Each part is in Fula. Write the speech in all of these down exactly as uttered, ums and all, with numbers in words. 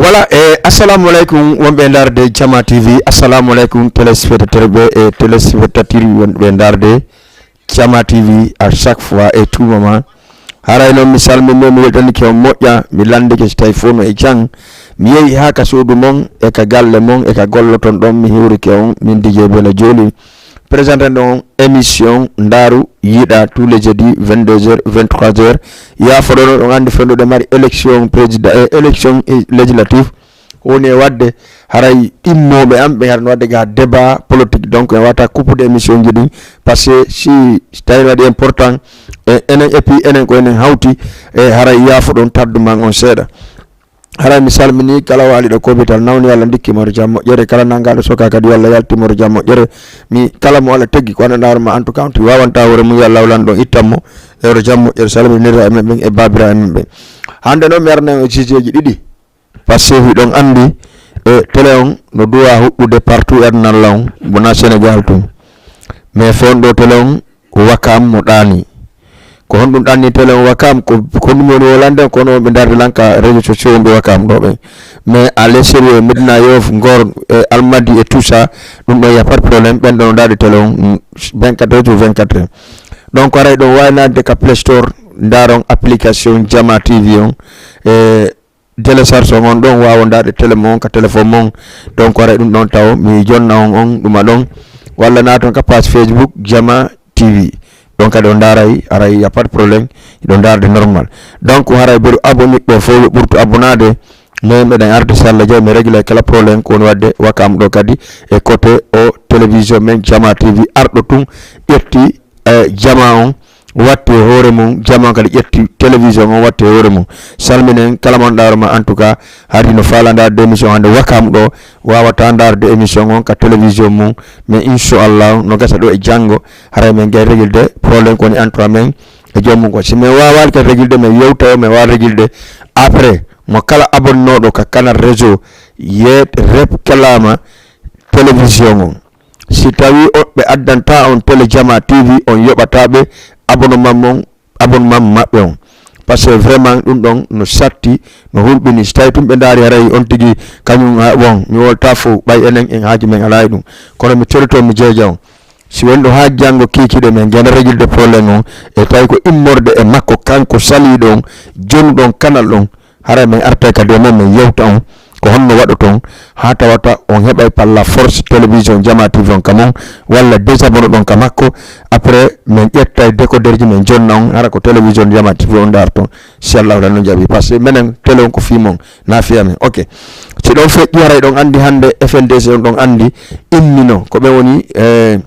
Voilà, e assalamu aleykum wonɓe e ndaarde Jama T V. Assalamu aleykum téléspectateur ɓe e téléspectatrice wonɓe e ndaarde Jama T V à chaque fois et tout moment. Haray noon mi salmini, mi weltanike on moƴƴa, mi lanndike si tawi fof no e jam. Mi yehi haa ka suudu mon, e ka galle mon, e ka golloton ɗon, mi hiwrike on, min D J Bela Jooli. Présenté ɗon émission Ndaaru Yiɗa tous les jeudis vingt-deux heures, vingt-trois heures. Yaafoɗon, oɗon anndi fendude mari élection président, e élection législative. Ko woni e waɗde, haray immooɓe am ɓe ngaɗa no waɗde ga débat politique. Donc, en wata kuppude émission ji ɗin, parce que si, si tawi no waɗi important, e, enen, et puis enen ko enen hawti, e haray yaafoɗon tardement on seeɗa. Haray mi salmini kala waaliɗo kobital nawni, Alla ndikki mo jam moƴƴere, kala nangaɗo soka kadi Alla yalti mo jam moƴƴere. Mi kala mo Alla teggi ko anndanɗo ma, en tout cas, on ti wawanta hoore mum, Alla wawlan ɗon ittan mo e hoore jam moƴƴere, salminira e men ɓen e babira e men ɓen. Hannde noon mi arna e jugeji ɗiɗi. Parce que hiɗon anndi, e, télé on no duwa huɓɓude partout e aduna on, wona Sénégal tun. Mais fof ɗo télé on ko Wakam mo ɗaani. Ko honɗum ɗaani télé on Wakam? Ko, ko honɗum woni wolande? Kono ɓe ndarde lan ka réseaux sociaux, wonɓe Wakam ɗo ɓen. Mais à l'extérieur, Médina Yoff, Ngor, e Almadi et tout ça, ɗum ɗo y a pas de problème. Ɓen ɗo ndarde télé on, mm, vingt-quatre heures sur vingt-quatre heures. Donc, aray ɗo wawi nadde ka Play Store, ndaron application Jama T V on. E, télécharge on ɗon, wawa ndaarde télé mon ka téléphone mon. Donc, aray ɗum ɗon taw mi jonna on, on ɗuma ɗon. Walla naton ka page Facebook Jama T V. Ɗon kadi on ndaaray, aray y a pas de problème. Hiɗon ndaarde normal. Donc, haray mbeɗo abonné ɓe fof yo ɓurtu abonnaade. Mais meɗen arde, si Allah jaɓi, mi réglé kala problème ko woni waɗde Wakam ɗo kadi e côté o télévision men Jama T V arɗo tun, ƴetti, eh, Jama on, watti e hoore mum, Jama on kadi ƴetti télévision on, watti e hoore mum. Salminen kala mon ɗaaro ma, en tout cas, hari no faala ndaarde émission hannde Wakam ɗo, wawata ndaarde émission on ka télévision mum. Mais inchallah, no gasa ɗo e janngo, haray men gay réglé de problème ko woni entre men e joomum ko. Si men wawaali kadi réglé de, men yewta o, men wawa réglé de après. Mo kala abonnoɗo ka Canal Réseau, ye réclama télévision on. Si tawi o, ɓe addanta on télé Jama T V, on yoɓata ɓe abonnement mon, abonnement maɓɓe on. Parce que vraiment ɗum ɗon no satti, no hulɓini. Si tawi tun ɓe ndaari haray on tigi kañum, ha, bon, mi wolta fof, ɓay enen en haaju men alaa e ɗum. Kono mi toroto, mi jeeja on. Si woni ɗo haa janngo kiikiiɗe men ngena réglé de problème on, e tawi ko immorde e makko kanko saliiɗo on, jonuɗo on kanal ɗon, haray men artay kadi e mon, men yewta on ko honno waɗoton haa tawata on heɓay par la force télévision Jama T V on ka mon, walla désabonné ɗon ka makko. Après, men ƴettay décodeur ji, men jonna on, hara ko télévision Jama T V on ndaarton. Si Allahu tan no jaɓi, parce que menen télé on ko fii mon, na fii amen. Ok. Si ɗon feƴƴi, haray ɗon anndi hannde F N D C on ɗon anndi immino, ko ɓe woni, eh,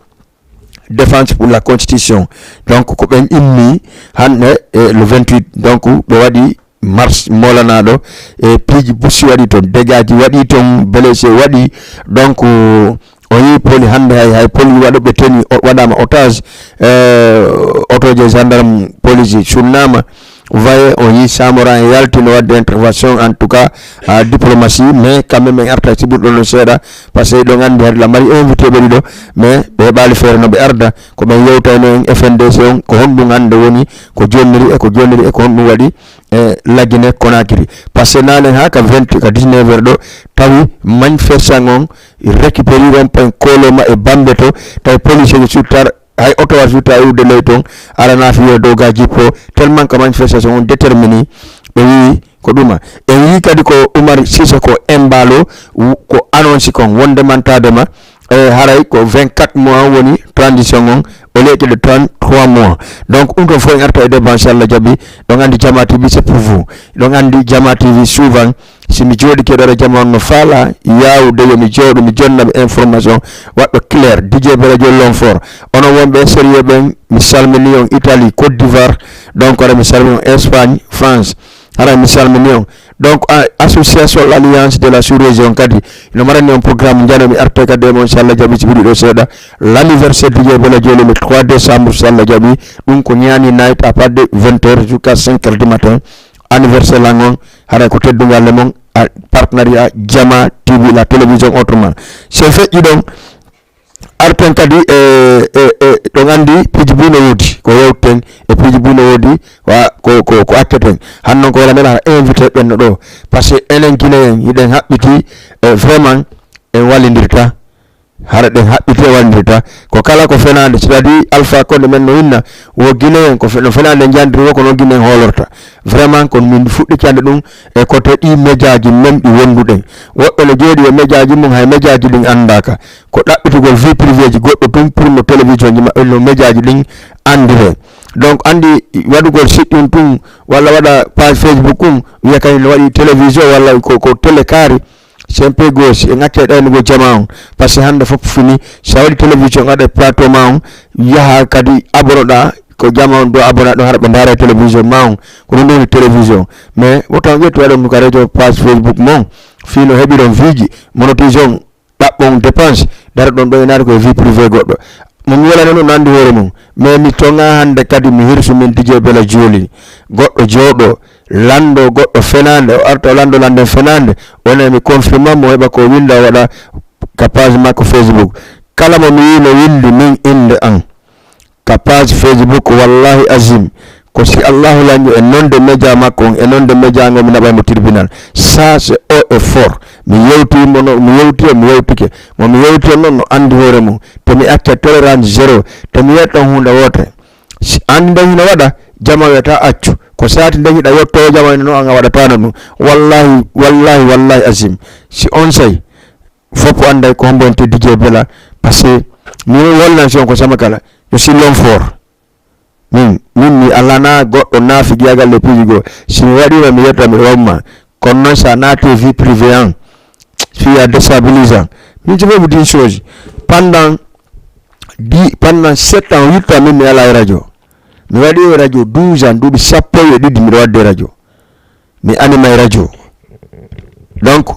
Défense pour la Constitution. Donc, ko ɓen immi hannde, eh, le vingt-huit. Donc, ɓe waɗi marche molanaɗo, e piiji busi waɗi ton, dégâts ji waɗi ton, blessé waɗi. Donc, o yi poli hannde, hay, hay poli waɗuɓe teni o-, waɗama otage, eh, otoje gendarme, police sunnama. Vous voyez, o yi Samora en yalti no waɗde intervention, en tout cas, ah, diplomatie, mais quand même en arta sibuɗo no seeɗa, parce que ɗon anndi hade la mari invité ɓe ɗiɗo, mais ɓe heɓali feere no ɓe arda. Ko ɓen yewtayno en F N D C on, ko honɗum hannde woni, ko jonniri e ko jonniri e ko honɗum waɗi e Lagine Conakry. Parce que nanen ha ka vingt, ka dix-neuf heures ɗo, tawi manifestant on récupéri rond-point Koloma e Bambe to, tawi police ji suttar, hay oto wa sutta e uwde ley ton, arana fi yo dow ga jippo, tellement que manifestation on déterminé, ɓe wi ko ɗuma. En wi kadi ko Oumar Sissoko Embalo, w-, ko annonce kon wonde mantadema, e haray ko vingt-quatre mois woni transition on, au lieu de trente-trois mois. Donc, ɗum ɗon fof en arta e débat, si Allah jaɓi. Ɗon anndi Jama T V, c'est pour vous. Ɗon anndi Jama T V, souvent, si mi jooɗike ɗo e Jama on no faala yaawude, yo mi jooɗo, mi jonna ɓe information waɗɗo clair. D J Bela Jooli Longfort. Onon wonɓe sérieux ɓen, mi salmini on Italie, Côte d'Ivoire. Donc, aɗa mi salmini on Espagne, France. Haray mi salmini on. Donc, a-, association l'Alliance de la Sous-Région kadi no marani on programme, njano mi arte kadi e mon, si Allah jaɓi, si ɓuri ɗo seeɗa. L'anniversaire D J Bela Jooli le trois décembre, si Allah jaɓi. Ɗum ko ñaani night à partir de vingt heures jusqu'à cinq heures du matin. Anniversaire lan on, haray ko teddungal le mon, a, partenariat Jama T V, la télévision autrement. Si feƴƴi ɗon, arten kadi e, e, e, ɗon anndi piiji buy no woodi, ko yewten e piiji buy no woodi, wa ko ko ko acceten. Hannon ko wala nela invité ɓenno ɗo, parce que enen Guinéen hiɗen haɓɓiti, e vraiment en wallidirta. Hara ɗen haɓɓiti e wallidirta, ko kala ko fenaande, c'est-à-dire Alpha Condé men no inna, wo Guinéen ko fe- no fenaande njandiri wo, ko noon Guinéen hoolorta. Vraiment kon min fuɗɗi cande ɗum e côté ɗi médiaji men ɗi wonduɗen. Woɓɓe no jooɗi e médiaji mum, hay médiaji ɗin anndaka. Ko ɗaɓɓitugol vie privée ji goɗɗo tun pour no télévision ji maɓɓe, no médiaji ɗin anndire. Donc anndi waɗugol site ɗum tun walla waɗa page Facebook ɗum, wiya kay no waɗi télévision walla ko, ko télé kaari, c'est un peu gauche, en accay ɗaynugol jama on. Parce que hannde fof fini, so a waɗi télévision, aɗa e plateau ma on, yaha kadi abonoɗa, ko jama on do abona ɗo, hara ɓe ndaara e télévision ma on. Ko ɗum ɗon télévision. Mais woto on ƴettu waɗon ɗum ka radio, page Facebook mon, fii no heɓiron viiji, monotisation, ɗaɓɓon dépense, dara ɗon ɗo inaade ko e vie privée goɗɗo. Mo mi welano no nandi hoore mum. Mais mi tonga hannde kadi mi hirsu min Didier Bella Jooli. Goɗɗo jooɗo, lando goɗɗo fenaande, o arta o lando landen fenaande, wona mi confirma mo heɓa ko winda o waɗa ka page makko Facebook. Kala mo mi wino windi min innde an ka page Facebook, wallahi azim, ko si Allahu lanjo e nonde média makko on, e nonde média ngo mi naɓay mo tribunal. Ça, c'est haut et fort. Mi yewti mo no, mi yewti e, mi yewtike. Mo mi yewti on noon no anndi hoore mum. To mi acca tolérance zéro. To mi wiyat ɗon huunde wootere. Si anndi ɗon hino waɗa, jama wiyata accu. Ko saati nden hiɗa yotto jama ene no an a waɗatano ɗum. Wallahi, wallahi, wallahi azim. Si on say, fof annday ko hombo wonti Didier Bella. Parce que mi wolnan si on ko sama kala. Yo si l'homme fort. Min, min mi alana goɗɗo naafigiyagal e piiji goo. Si mi waɗiima mi yetta miɗo wamma. Kono noon so a naati vie privée an, fii a déstabilise an. Min je vais vous dire une chose. Pendant dix, pendant sept ans, huit ans, min mi alaa e radio. Mi waɗi e radio douze ans, duuɓi sappo e ɗiɗi miɗo waɗde radio. Mi anima e radio. Donc,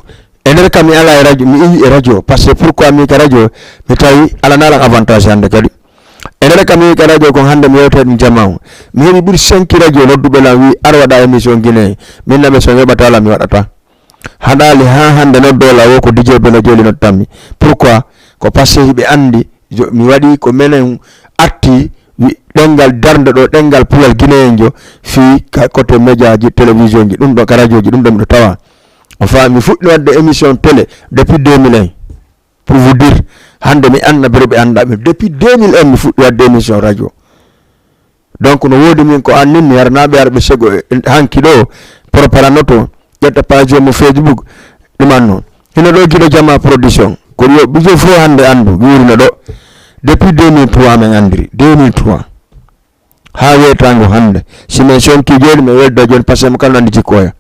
e nder kam mi alaa e radio, mi iwi e radio. Parce que pourquoi mi ka radio, mi tawi alanalan avantage hannde kadi. E nder kam mi ka radio kon hannde mi yewta ɗum jama on. Mi heɓi ɓuri cinq radio nodduɓe lan wi ar waɗa émission Guinée. Min naɓe so mi heɓata lan mi waɗata. Haɗaali haa hannde noddola wo ko Didier Bella Jooli noddanmi. Pourquoi? Ko parce que hiɓe anndi jo- mi waɗi ko menen atti wi- ɗenngal darnde ɗo, ɗenngal puwal guinéen jo fii ka côté média ji, télévision ji, ɗum ɗo ka radio ji, ɗum ɗo miɗo tawa. Enfin, mi fuɗɗi waɗde émission télé depuis deux mille un. Pour vous dire, hannde mi annda ɓe annda ɓe. Depuis deux mille un mi fuɗɗi waɗde émission radio. Donc no woodi min ko annin mi harnaaɓe arɓe sego e- hanki ɗo propagande to ƴetta page mo Facebook ɗum anno. Hino ɗo giɗo jama production. Ko yo ɓijo fof hannde anndu wiirino ɗo. Depuis deux mille trois min anndiri. Deux mille trois. Haa weetaango hannde. Si min sonki jooni, mi welda jooni, parce que mo kala no anndi jikkoya.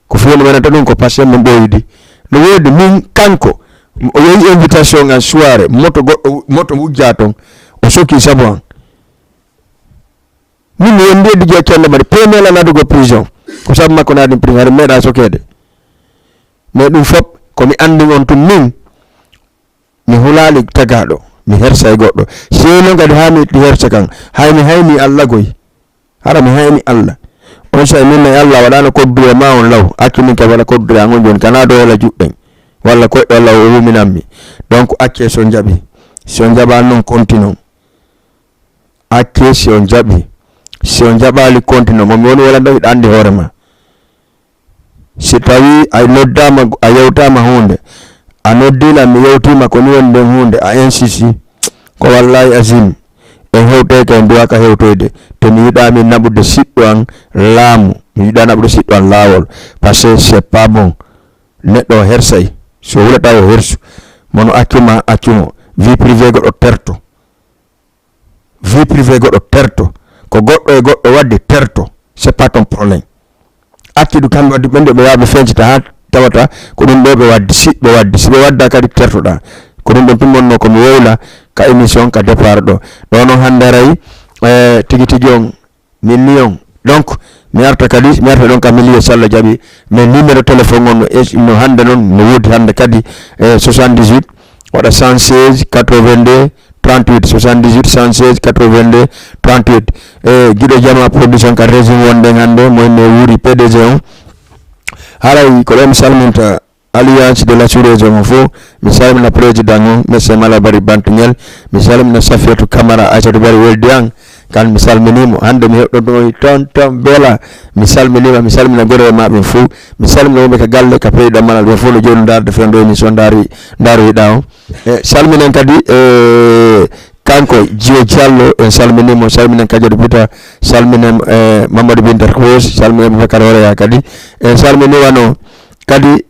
Ko fof no wonata ɗum, ko parce que mo ɓooyidi. No woodi min kanko, o yehi invitation an soirée, moto goɗɗo, moto wujja toon. O soki sabu an. Min mi wondi e Didier Kelle mbaɗi premier lan nadugo prison. Ko sabu makko naati prison, hari meeɗa sokeede. Mais ɗum fof, ko mi anndi on tun min. Mi hulaali tagaaɗo, mi hersa e goɗɗo. Sey noon kadi haa mi itti hersa kan, hay mi hayni Allah goy. Hara mi hayni Allah. On say min e Allah waɗaano koddu e ma on law. Accu min kadi waɗa koddu e an on jooni, kana ɗo wala juɗɗen. Walla koy walla o huminanmi. Donc acce so jaɓi. So jaɓaani noon kontinon. Acce si on jaɓi. Si on jaɓaali kontinon. Mo mi woni wala ɗo hiɗa anndi hoore ma. Si tawii a noddaama, a yewtaama huunde, a noddii lan, mi yewtiima ko ni woni nden huunde, a insisti, ko wallaahi azim, en hewtoyke, en duwaaka hewtoyde, te mi yiɗaa min naɓude siɗɗo an laamu, mi yiɗaa naɓude siɗɗo an laawol, parce que c'est pas bon. Neɗɗo o hersay, so wulata o hersu, mono accu ma, accu mo, vie privée goɗɗo terto. Vie privée goɗɗo terto. Ko goɗɗo e goɗɗo waddi terto. C'est pas ton problème. Accude kamɓe wadde ɓen ɗo ɓe yaaɓe feñcita haa tawata ko ɗum ɗo ɓe waddi. Si ɓe waddi, si ɓe wadda kadi tertoɗa. Ko ɗum ɗon tun wonno ko mi wowla ka émission ka départ ɗo. Ɗo noon hannde aray, eh, tigi tigi on, min ni on. Donc, mi arta kadi, mi arta ɗon ka milieu so Allah jaɓi. Mais numéro téléphone on no es-, no hannde noon, no woodi hannde kadi, eh, soixante-dix-huit, waɗa cent seize, quatre-vingt-deux, trente-huit, soixante-dix-huit, cent seize, quatre-vingt-deux, trente-huit. E giɗo jama production ka région wonde hannde, mo inne wuuri P D G on. Haray ko ɗo mi salminta Alliance de la sous-région on fof. Mi salmina président on, monsieur Malabari Bantuñel. Mi salmina Safiatou Camara, Aissatou Bari Weldi an. Kan mi salminii mo. Hannde mi heɗɗotoyi toon, toon Beela. Mi salminii ma, mi salmina goree maa ɓen fof. Mi salmina wonɓe ka galle, ka pays Dammalal ɓen fof no jooɗi ndaarde fewndo émission ndaari, ndaaroyiɗaa on. E, salminen kadi, e, kanko Jiyo Diallo, en salminii mo, salminen Kadiatou Bouta, salminen, e, Mamadou Binta Rose, salminen Boubacar Horeya kadi. En salminii wano kadi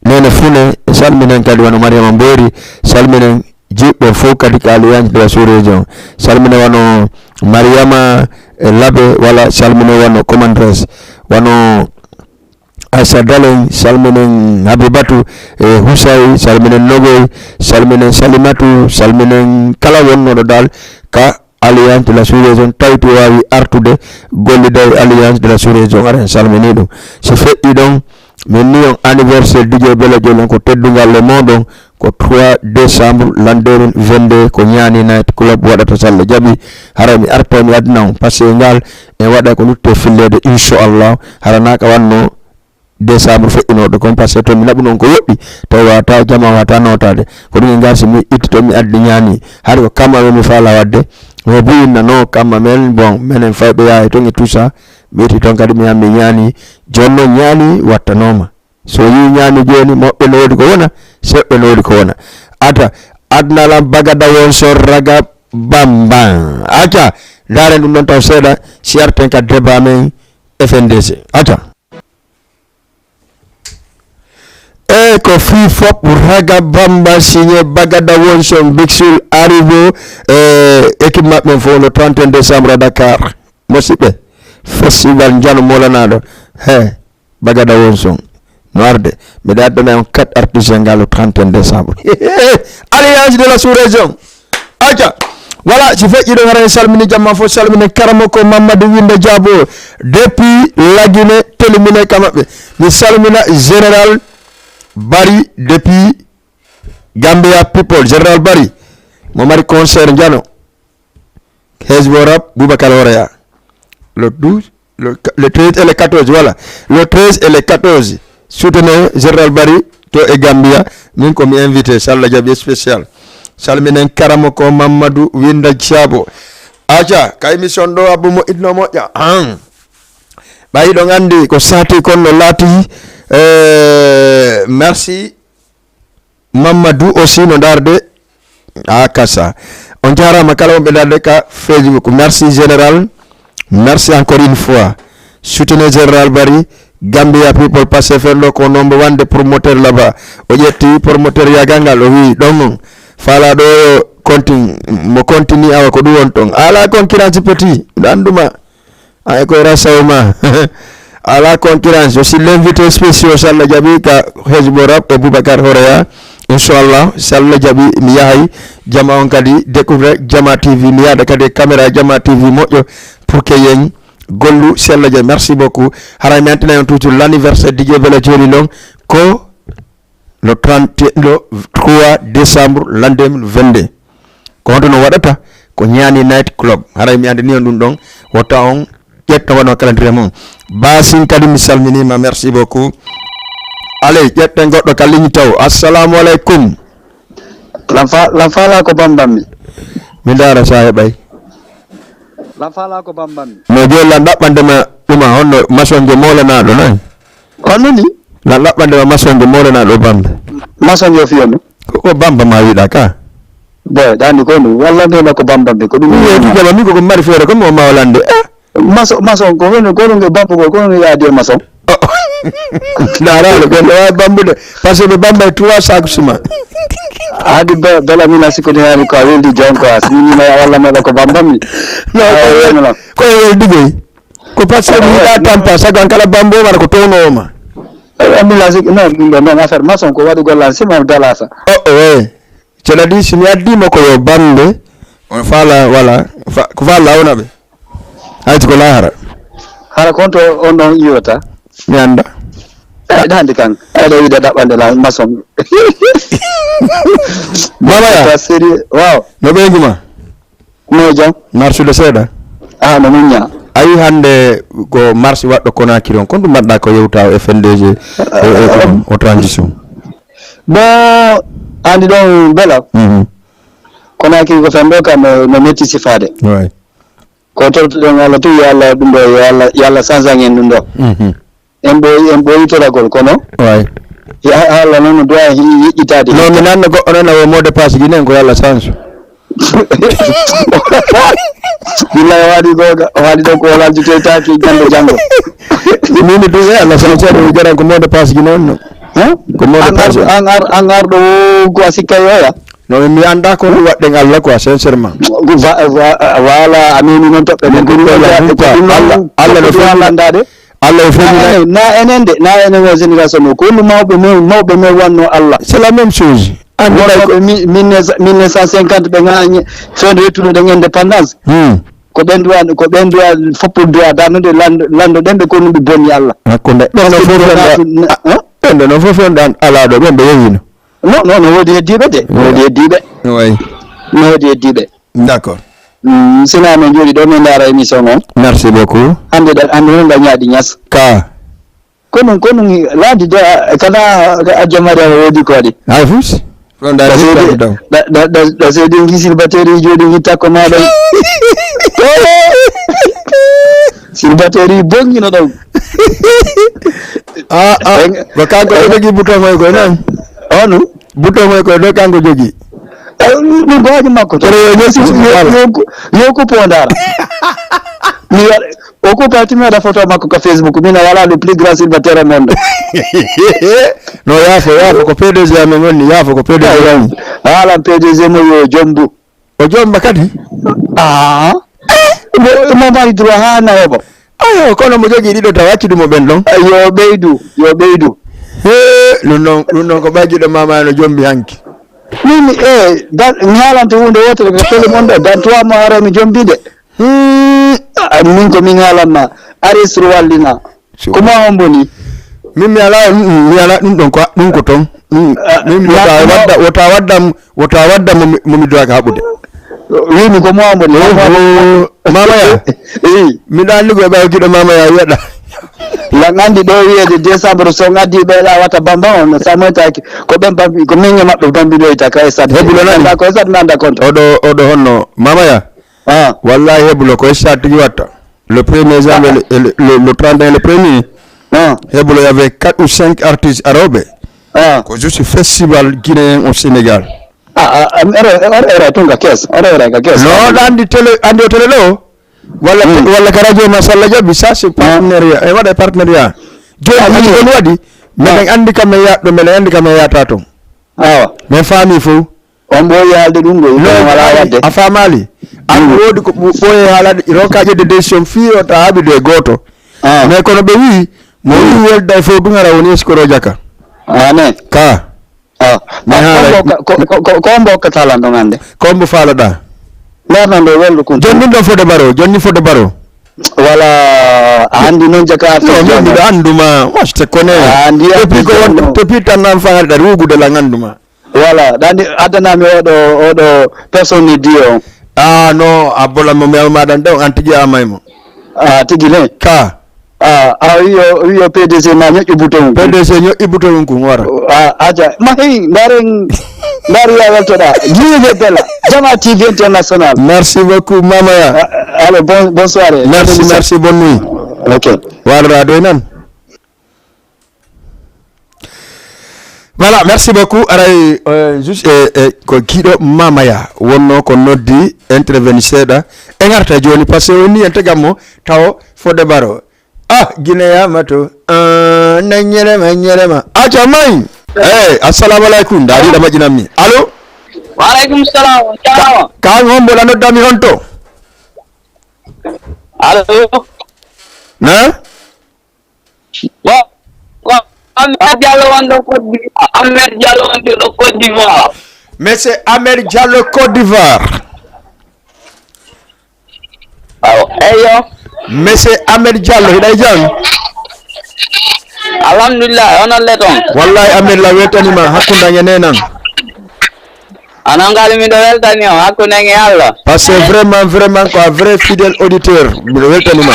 Neene Fune, salminen kadi wano Mariama Mbori, salminen jiɓɓe fof kadi ka Alliance de la Sous-Région. Salminen wano Mariama, e, Labe, walla salminen wano Commandresse, wano Aissa Dalen, salminen Habibatu, e, Husay, salminen Nogoy, salminen Salimatu, salminen kala wonnooɗo dal ka Alliance de la Sous-Région, tawi to waawi artude gollida e Alliance de la Sous-Région, aɗa en salmini ɗum. So feƴƴi ɗon, min ni on anniversaire D J Bella Jolon ko teddungal le mooɗon, ko trois décembre l'an deux mille vingt-deux, ko Ñaani Night Club waɗata, so Allah jaɓi. Hara mi arta mi addina on, parce que ngal en waɗa ko lutte filleede, inchallah. Hara na ka wanno décembre feƴƴinooɗo kon, parce que to mi naɓu noon ko yoɓɓi, tawi wata jama wata nootaade. Ko ɗum e ngar si mi itti toon mi addi Ñaani. Hari ko kamma men mi faala waɗde. Mo buyinna noon kamma men, bon, menen fayɓe yaha e toon e tout ça. Mi itti toon kadi mi yaha mi Ñaani. Jooni noon Ñaani wattanooma. So yii Ñaani jooni, moɓɓe no woodi ko wona, seɓɓe no woodi ko wona. Ata, adna lan bagada won so raga bamba. Acca, ndaaren ɗum ɗon taw seeɗa, si arten ka débat men F N D C. Acca. E ko fii fop raga bamba signé bagada won son big sul arrivé, e, équipe maɓɓe fof le trente et un décembre à Dakar. Musidɓe, festival Njano Molanaaɗo. He, bagada won son. No arde, mbeɗa addana on quatre artistes ngal le trente et un décembre. Alliance de la sous-région. Acca. Voilà, si feƴƴi ɗon hara en salmini jamma fof, salmini karamo ko Mamadou Winda Diabo depuis Lagine, telimine ka maɓɓe. Mi salmina Général Bari depuis Gambia People. Général Bari, mo mari concert Njano. Hezbo Rap, Boubacar Horea. Le douze, le, le treize et le quatorze, voilà. Le treize et le quatorze, soutenez Général Bari to e Gambia. Min ko mi invité, so Allah jaɓi spécial. Salminen karamo ko Mamadou Winda Diabo. Acca, ka émission ɗo abbu mo itno moƴƴa. An. Ɓay ɗon anndi ko sati kon no laati. Eh, merci. Mamadou aussi no ndaarde. Ah, kasa. On jaaraama kala wonɓe ndaarde ka Facebook. Merci Général. Merci encore une fois. Soutenez Général Bari. Gambia People passe ferlo ko nombo wande promoteur là-bas. O ƴetti promoteur yagal ngal, o wi ɗon on. Fala ɗo kontin, mo continue awa ko ɗum on ton. Ala concurrence petit. Ɗo annduma. Ay ko rasaw ma. Ala concurrence. Aussi l'invité spécial, so Allah jaɓi, ka Hezbo Rap e Boubacar Horea. Inchallah, so Allah jaɓi, mi yahay. Jama on kadi découvre Jama T V. Mi yaada kadi e caméra Jama T V moƴƴo pour que yen gollu, so Allah jaɓi. Merci beaucoup. Haray mi antina on toujours l'anniversaire D J Bella Jolly Long ko le trente, le trois décembre l'an deux mille vingt-deux. Ko honto no waɗata? Ko Ñaani Night Club. Haray mi andini on ɗum ɗon. Wota on ƴetta wano calendrier mum. Basin kadi mi salminima. Merci beaucoup. Allez, ƴetten goɗɗo ka ligne taw. Assalamu alaikum. Lan fa-, lan fala ko bambammi. Mi ndaara sa heɓay. Lan fala ko bambammi. No joolan ɗaɓɓande ma ɗuma honno masonjo molanaɗo noy? Honno ni? Lan ɗaɓɓande ma masonjo molanaɗo bambe. Masonjo fiyo mi. Ko, ko bamba ma wiɗa ka? Boy, dani ko ɗum. Walla nde ko bambammi, ko ɗum. Ɗum yeetu jama min ko ko mari feere ko mo mawlande. Eh? Maçon, maçon, ko woni, ko ɗum e bambu ko, ko ɗum yaadi e maçon. Oh. Ndaaraɗo, ɓe ndewa bambude. Parce que ɓe bamba e trois sacs ciment. Haadi be-, bela mina sikkude hen ko a weldi jon ko a sinima ya walla meɗa ko bambammi. Non, ko wel-, ko e weldigol. Ko parce que mi yiɗa tampa, sago an kala bambo wara ko townowo ma. Eh, ambulance, non, ɗum ɗo, non, affaire maçon ko waɗugol an ciment dalasa. Oh, oh, eh. Cela dit, si mi addi mo ko yo bambe, on fala, wala, fa-, ko fala wona ɓe. Hayti ko lahara. Hara kon to on ɗon iwata. Mi anda. Eh, dandi kan. Eɗo wiide ɗaɓɓande la maçon. Baba ya. C'est sérieux. Waaw. No ɓeygu ma? No jam. Marsude seeɗa? Ah, no muñña. Ayi hande ko marsi waɗɗo Conakry on. Kon ɗum mbaɗɗa ko yewta o F N D G, o, o, o, o transition. Bon, andi ɗon bela. Mhm. Conakry ko fen ɗo kam no, no metti sifaade. Ouais. Ko tortuɗen Allah tun, yo Allah ɗum ɗo, yo Allah, yo Allah sansan en ɗum ɗo. Mhm. En ɓooyi, en ɓooyi toragol, kono Way. Ya Allah noon no duwa yeƴƴitaade. No, mi nanno goɗɗo noon, o mot de passe Guinée, ko yo Allah sansu. Billahi, o haali googa, o haali ɗo ko o laldi toytaaki janngo janngo. Min mi duwe Allah sansu, mi garan ko mot de passe Guinée on no. Hein? Ko mot de An ar-, passe. An ar-, an arɗo o ko a sikka yoya? No, mi annda ko ɗum waɗɗen Allah quoi, sincèrement. Ko va-, va-, voilà, amin, min noon toɓɓe Min ɗen. Ko ɗum ɗum Allah waɗi ɗum quoi. Ko ɗum Allah, Allah no ko ɗum feeñi. Landaade. Allah e Na feeñi na enen, na enen de, na enen o génération o. Ko holno mawɓe men, mawɓe men wanno Allah. C'est la même chose. An Wonno ɓe mi-, mille neuf cent, mille neuf cent cinquante ɓe ŋaañi, fen rettuno ɗen indépendance. Hmm. Ko ɓen duwa, ko ɓen duwa foppo duwa darnude lando, lando ɗen ɓe ko ɗum ɓe bonni Allah. Hakkunde. Ɓen no fof Parce que ɓen ɗa, na-, ah, hein? Ɓen ɗo no fof ɓen ɗan alaa ɗo, ɓen ɓe yehino. Non, non, no woodi heddiiɓe de. No woodi heddiiɓe. Way. No woodi heddiiɓe. D'accord. Mm, sinaa men jooɗi ɗo, min ndaara émission on. Merci beaucoup. Hannde ɗa, hannde noon ɗa ñaaɗi ñas. Ka. Kono, kono, laandi de, a, kana, a jamari a woodi ko waɗi. Hay fus. Ɗon ɗa Ɗa seedi, seedi, ɗon. Ɗa, ɗa, ɗa, ɗa seedi ngi silbateri jooɗi ngi takko ma ɗon. Silbateri bongino ɗon. Ah, ah. En- Ko kanko o jogi bouton o e koye noon. Onu? Bouton o e koye ɗo kanko jogi. Eh, ɗum, ɗum ko haaju makko to. Kono yo ñasi Yo, yo, yo, yo ko pondara. Mi waɗa, o ko parti mi waɗa photo makko ka Facebook. Min a wala le plus grand célibataire au monde. No, yaafo, yaafo, ko P D G amen woni, yaafo, ko P D G amen. Haalan P D G mo yo jombu. O jomba kadi? Ah. Mo, mo mari droit haa nayoɓo. Ayo, kono mo jogii ɗiɗo taw acci ɗum o ɓen ɗon. Yo ɓeydu, yo ɓeydu. He, ɗum ɗon, ɗum ɗon ko ɓay giɗo mama no jombi hanki. Min, eh, dan, mi haalante huunde wootere ko tele mon ɗo, dan tuwa mo haro mi jombi de. Hmm. Ah, min ko min haalanma, Aris Ruwallina. Ko ma on boni? Min mi alaa, mm, mi alaa ɗum ɗon ko, ɗum ko toon. Mm. Ah, min mi na-, wota no wadda, wota waddam, wota waddam mo mi, mo mi duwaka haɓude. Wimi ko mo on boni? Oho, Mama Ya. Eyi. Miɗa anndi ko e ɓaawo giɗo Mama Ya wiyaɗa. Lan anndi ɗo wiyeede décembre so ngaddi ɓe la wata bamba on, no samoytaaki. Ko ɓen bambi, ko min e maɓɓe bambiɗoyta ka e sadde. Hebulo nani? Nanda ko e sadde nanda konto. Oɗo, oɗo honno Mama Ya? Ah. Wallahi hebulo ko e sad tigi watta. Le premier janvier, le, le, le, le trente et un, le premier, ah, hebulo, il y avait quatre ou cinq artistes arooɓe. Ah. Ko juste festival guinéen au Sénégal. Ah, ah, ah, ere, ere, ere, tun ka kees, ere, ere, ka kees. Non, ɗa anndi télé, anndi o télé ɗo? Walla, hmm, walla ka radio ma salla jaɓi, ça c'est partenariat. E waɗa e partenariat. Jooni, ah, anndi ko ɗum waɗi, meɗen anndi kam en yahat ɗo, meɗen anndi kam en yahata toon. Awa. Men faami fof. On ɓooyi haalde ɗum ɗo, non, ɗum wala waɗde. A faamaali? An, mm, woodi ko ɓo-, ɓooyi haalade, roka ƴetde décision fii o ta haɓido e gooto. Ah. Mais kono ɓe wii, mo wii welda e fof ɗum ara woni escroc jaka. Ah, ne? Ka. Ah. Mais ah, haala ko mbo ka-, ko, ko, ko, ko mbo ka talan ɗon hannde? Ko mbo faalaɗa? Leernan ɗo weldu kun. Jonni ɗon fode baro, jonni fode baro. Wala, a anndi noon jaka. Non, min miɗo annduma, moi je te connais. A anndi. Depuis ko won, depuis tan nan faŋal ɗa ruugude lan annduma. Voilà, ɗa anndi addanami oɗo, oɗo personne ni diyo on. Ah, non, a bola mo mi almaɗan ɗon, an tigi a may mo. Ah, tigi ne? Ka. Ah, ah, wiyo, wiyo P D G ma ñoƴƴu bouton. P D G ñoƴƴi bouton kun wara. Ah, aja, ma hey, ndaren, ndari ya weltoɗa. Vive Bella, Jama T V International. Merci beaucoup, Mama Ya. Ah, allez, bon, bonsoir. Merci, merci, bonne nuit. Ok. Wala doy nan. Voilà, merci beaucoup. Aray, euh, juste, euh, euh, ko giɗo Mamaya wonno ko noddi, intervenu seeɗa. E ngarta joni, parce que woni en tegammo taw fodde baro. Ah, Guinea mato. Ah, na ñerema, ñerema. Aca may. Eh, assalamu alaikum. Dari da majinammi. Allô? Wa alaikum salam. Ka, ka ngombo la noddami honto? Allô? Na? Ko, ko Ahmed Diallo wonɗo Côte d'Ivoire. Ahmed Diallo wonɗo Côte d'Ivoire. Monsieur Ahmed Diallo, Côte d'Ivoire. Awo, eyo. Monsieur Ahmed Diallo, hiɗa e jam? Alhamdulillah, onon le toon? Wallahi, Ahmed la weltanima, hakkunde an e nenan. Onon ngali miɗo weltani on, hakkunde an e Allah. Parce que vraiment, vraiment, ko a vrai fidèle auditeur, miɗo weltanima.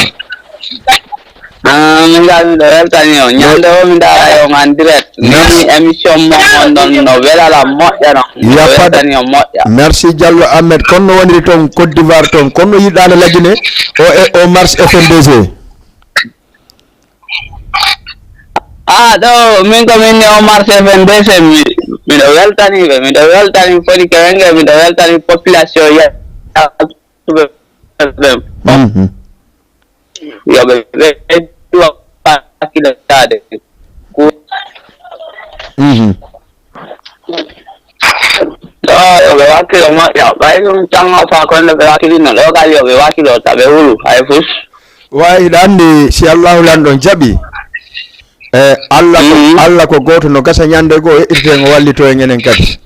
Ah, min ngal miɗo weltani on. Ñande o mi ndaara on en direct. Merci. Nani émission mo on ɗon no welala moƴƴa no. Miɗo weltani on moƴƴa. Merci Diallo Ahmed. Kono no woniri toon Côte d'Ivoire toon? Kono no yiɗaano lagine o e o Mars F N D C? Ah, ɗo min ko min ni o Mars F N D C mi miɗo weltani ɓe, miɗo weltani foti kewenge, miɗo weltani population ya. Ɓe ɓen fof. Mhm. Yo ɓe ɓeydu hakkilantaade. Mhm. Ɗo yo ɓe wakkilo moƴƴa. Ɓay ɗum tanngata ko nde ɓe wakkilino ɗo kadi yo ɓe wakkilo ta ɓe hulu hay fus. Wa hiɗa anndi si Allahu lanɗon jaɓi. E Allah ko, mhm, Allah ko gooto no gasa ñande goo e irten o wallito en enen kadi.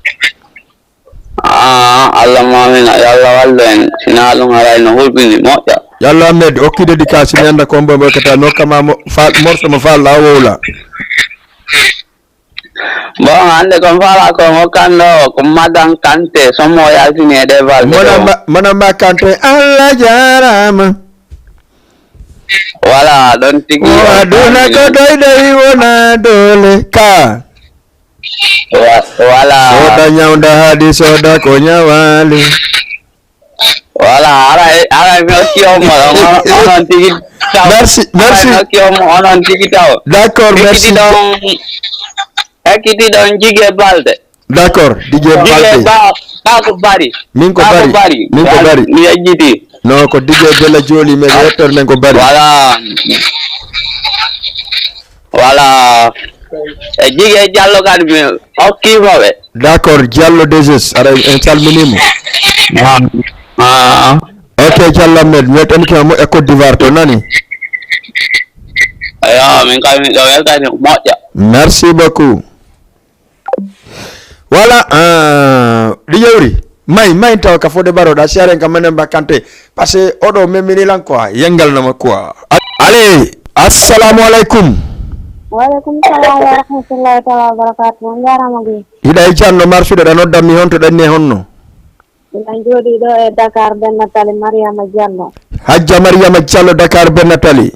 Ah, Allah mamina, yo Allah wallu en. Sinaa ɗum haray no hulɓini moƴƴa. Yo Allah Ahmed, okki dédicace, mi annda ko mbo mboykata, mi hokka ma mo, fa, morso mo falla o wowla. Bon, hannde ko mi fala ko mi hokkan ɗo, ko Madan Kanté, somo yaltini e ɗe balɗe ɗo. Mona ma, mona ma Kanté, Allah jaaraama. Voilà, ɗon tigi. O aduna ko ɗoyɗoy wona doole ka. Wa-, voilà. Soda ñawnda haadi soda ko ñawaali. Voilà, ara, ara mi hokki on mo, on, on, on tigi taw. Merci, merci. Ara mi hokki on mo, on, on tigi taw. D'accord, merci. Ekkiti ɗon, ekkiti ɗon Jige Balde. D'accord, D J Jige Balde. Ba, ba ko bari. Min ko bari. Ba ko bari. Min ko bari. Mi yejjiti. No, ko D J Bella Joli, mi yettorde nden ko bari. Voilà. Voilà. E Jige Diallo kadi mi hokkima ɓe. D'accord, Diallo D J S, aɗa en calminimo. Ah. Ah. Ok, Diallo Ahmed, mi weltanike ma moƴƴa Côte d'Ivoire to nani. Ayo, min kadi miɗo weltani moƴƴa. Merci beaucoup. Voilà, euh, ɗi yewri. May, may taw ka fode baroɗa, si aren ka menen bakante. Parce que oɗo memini lan quoi, yengal nama quoi. A-, allez, assalamu alaikum. Wa alaikum salam wa rahmatullahi taala wa barakatuh. On jarama gi. Hiɗa e janno marsude ɗa noddan mi honto ɗanni e honno. Ina jooɗi ɗo e Dakar Benna Tali, Mariama Diallo. Hajja Mariama Diallo, Dakar Benna Tali.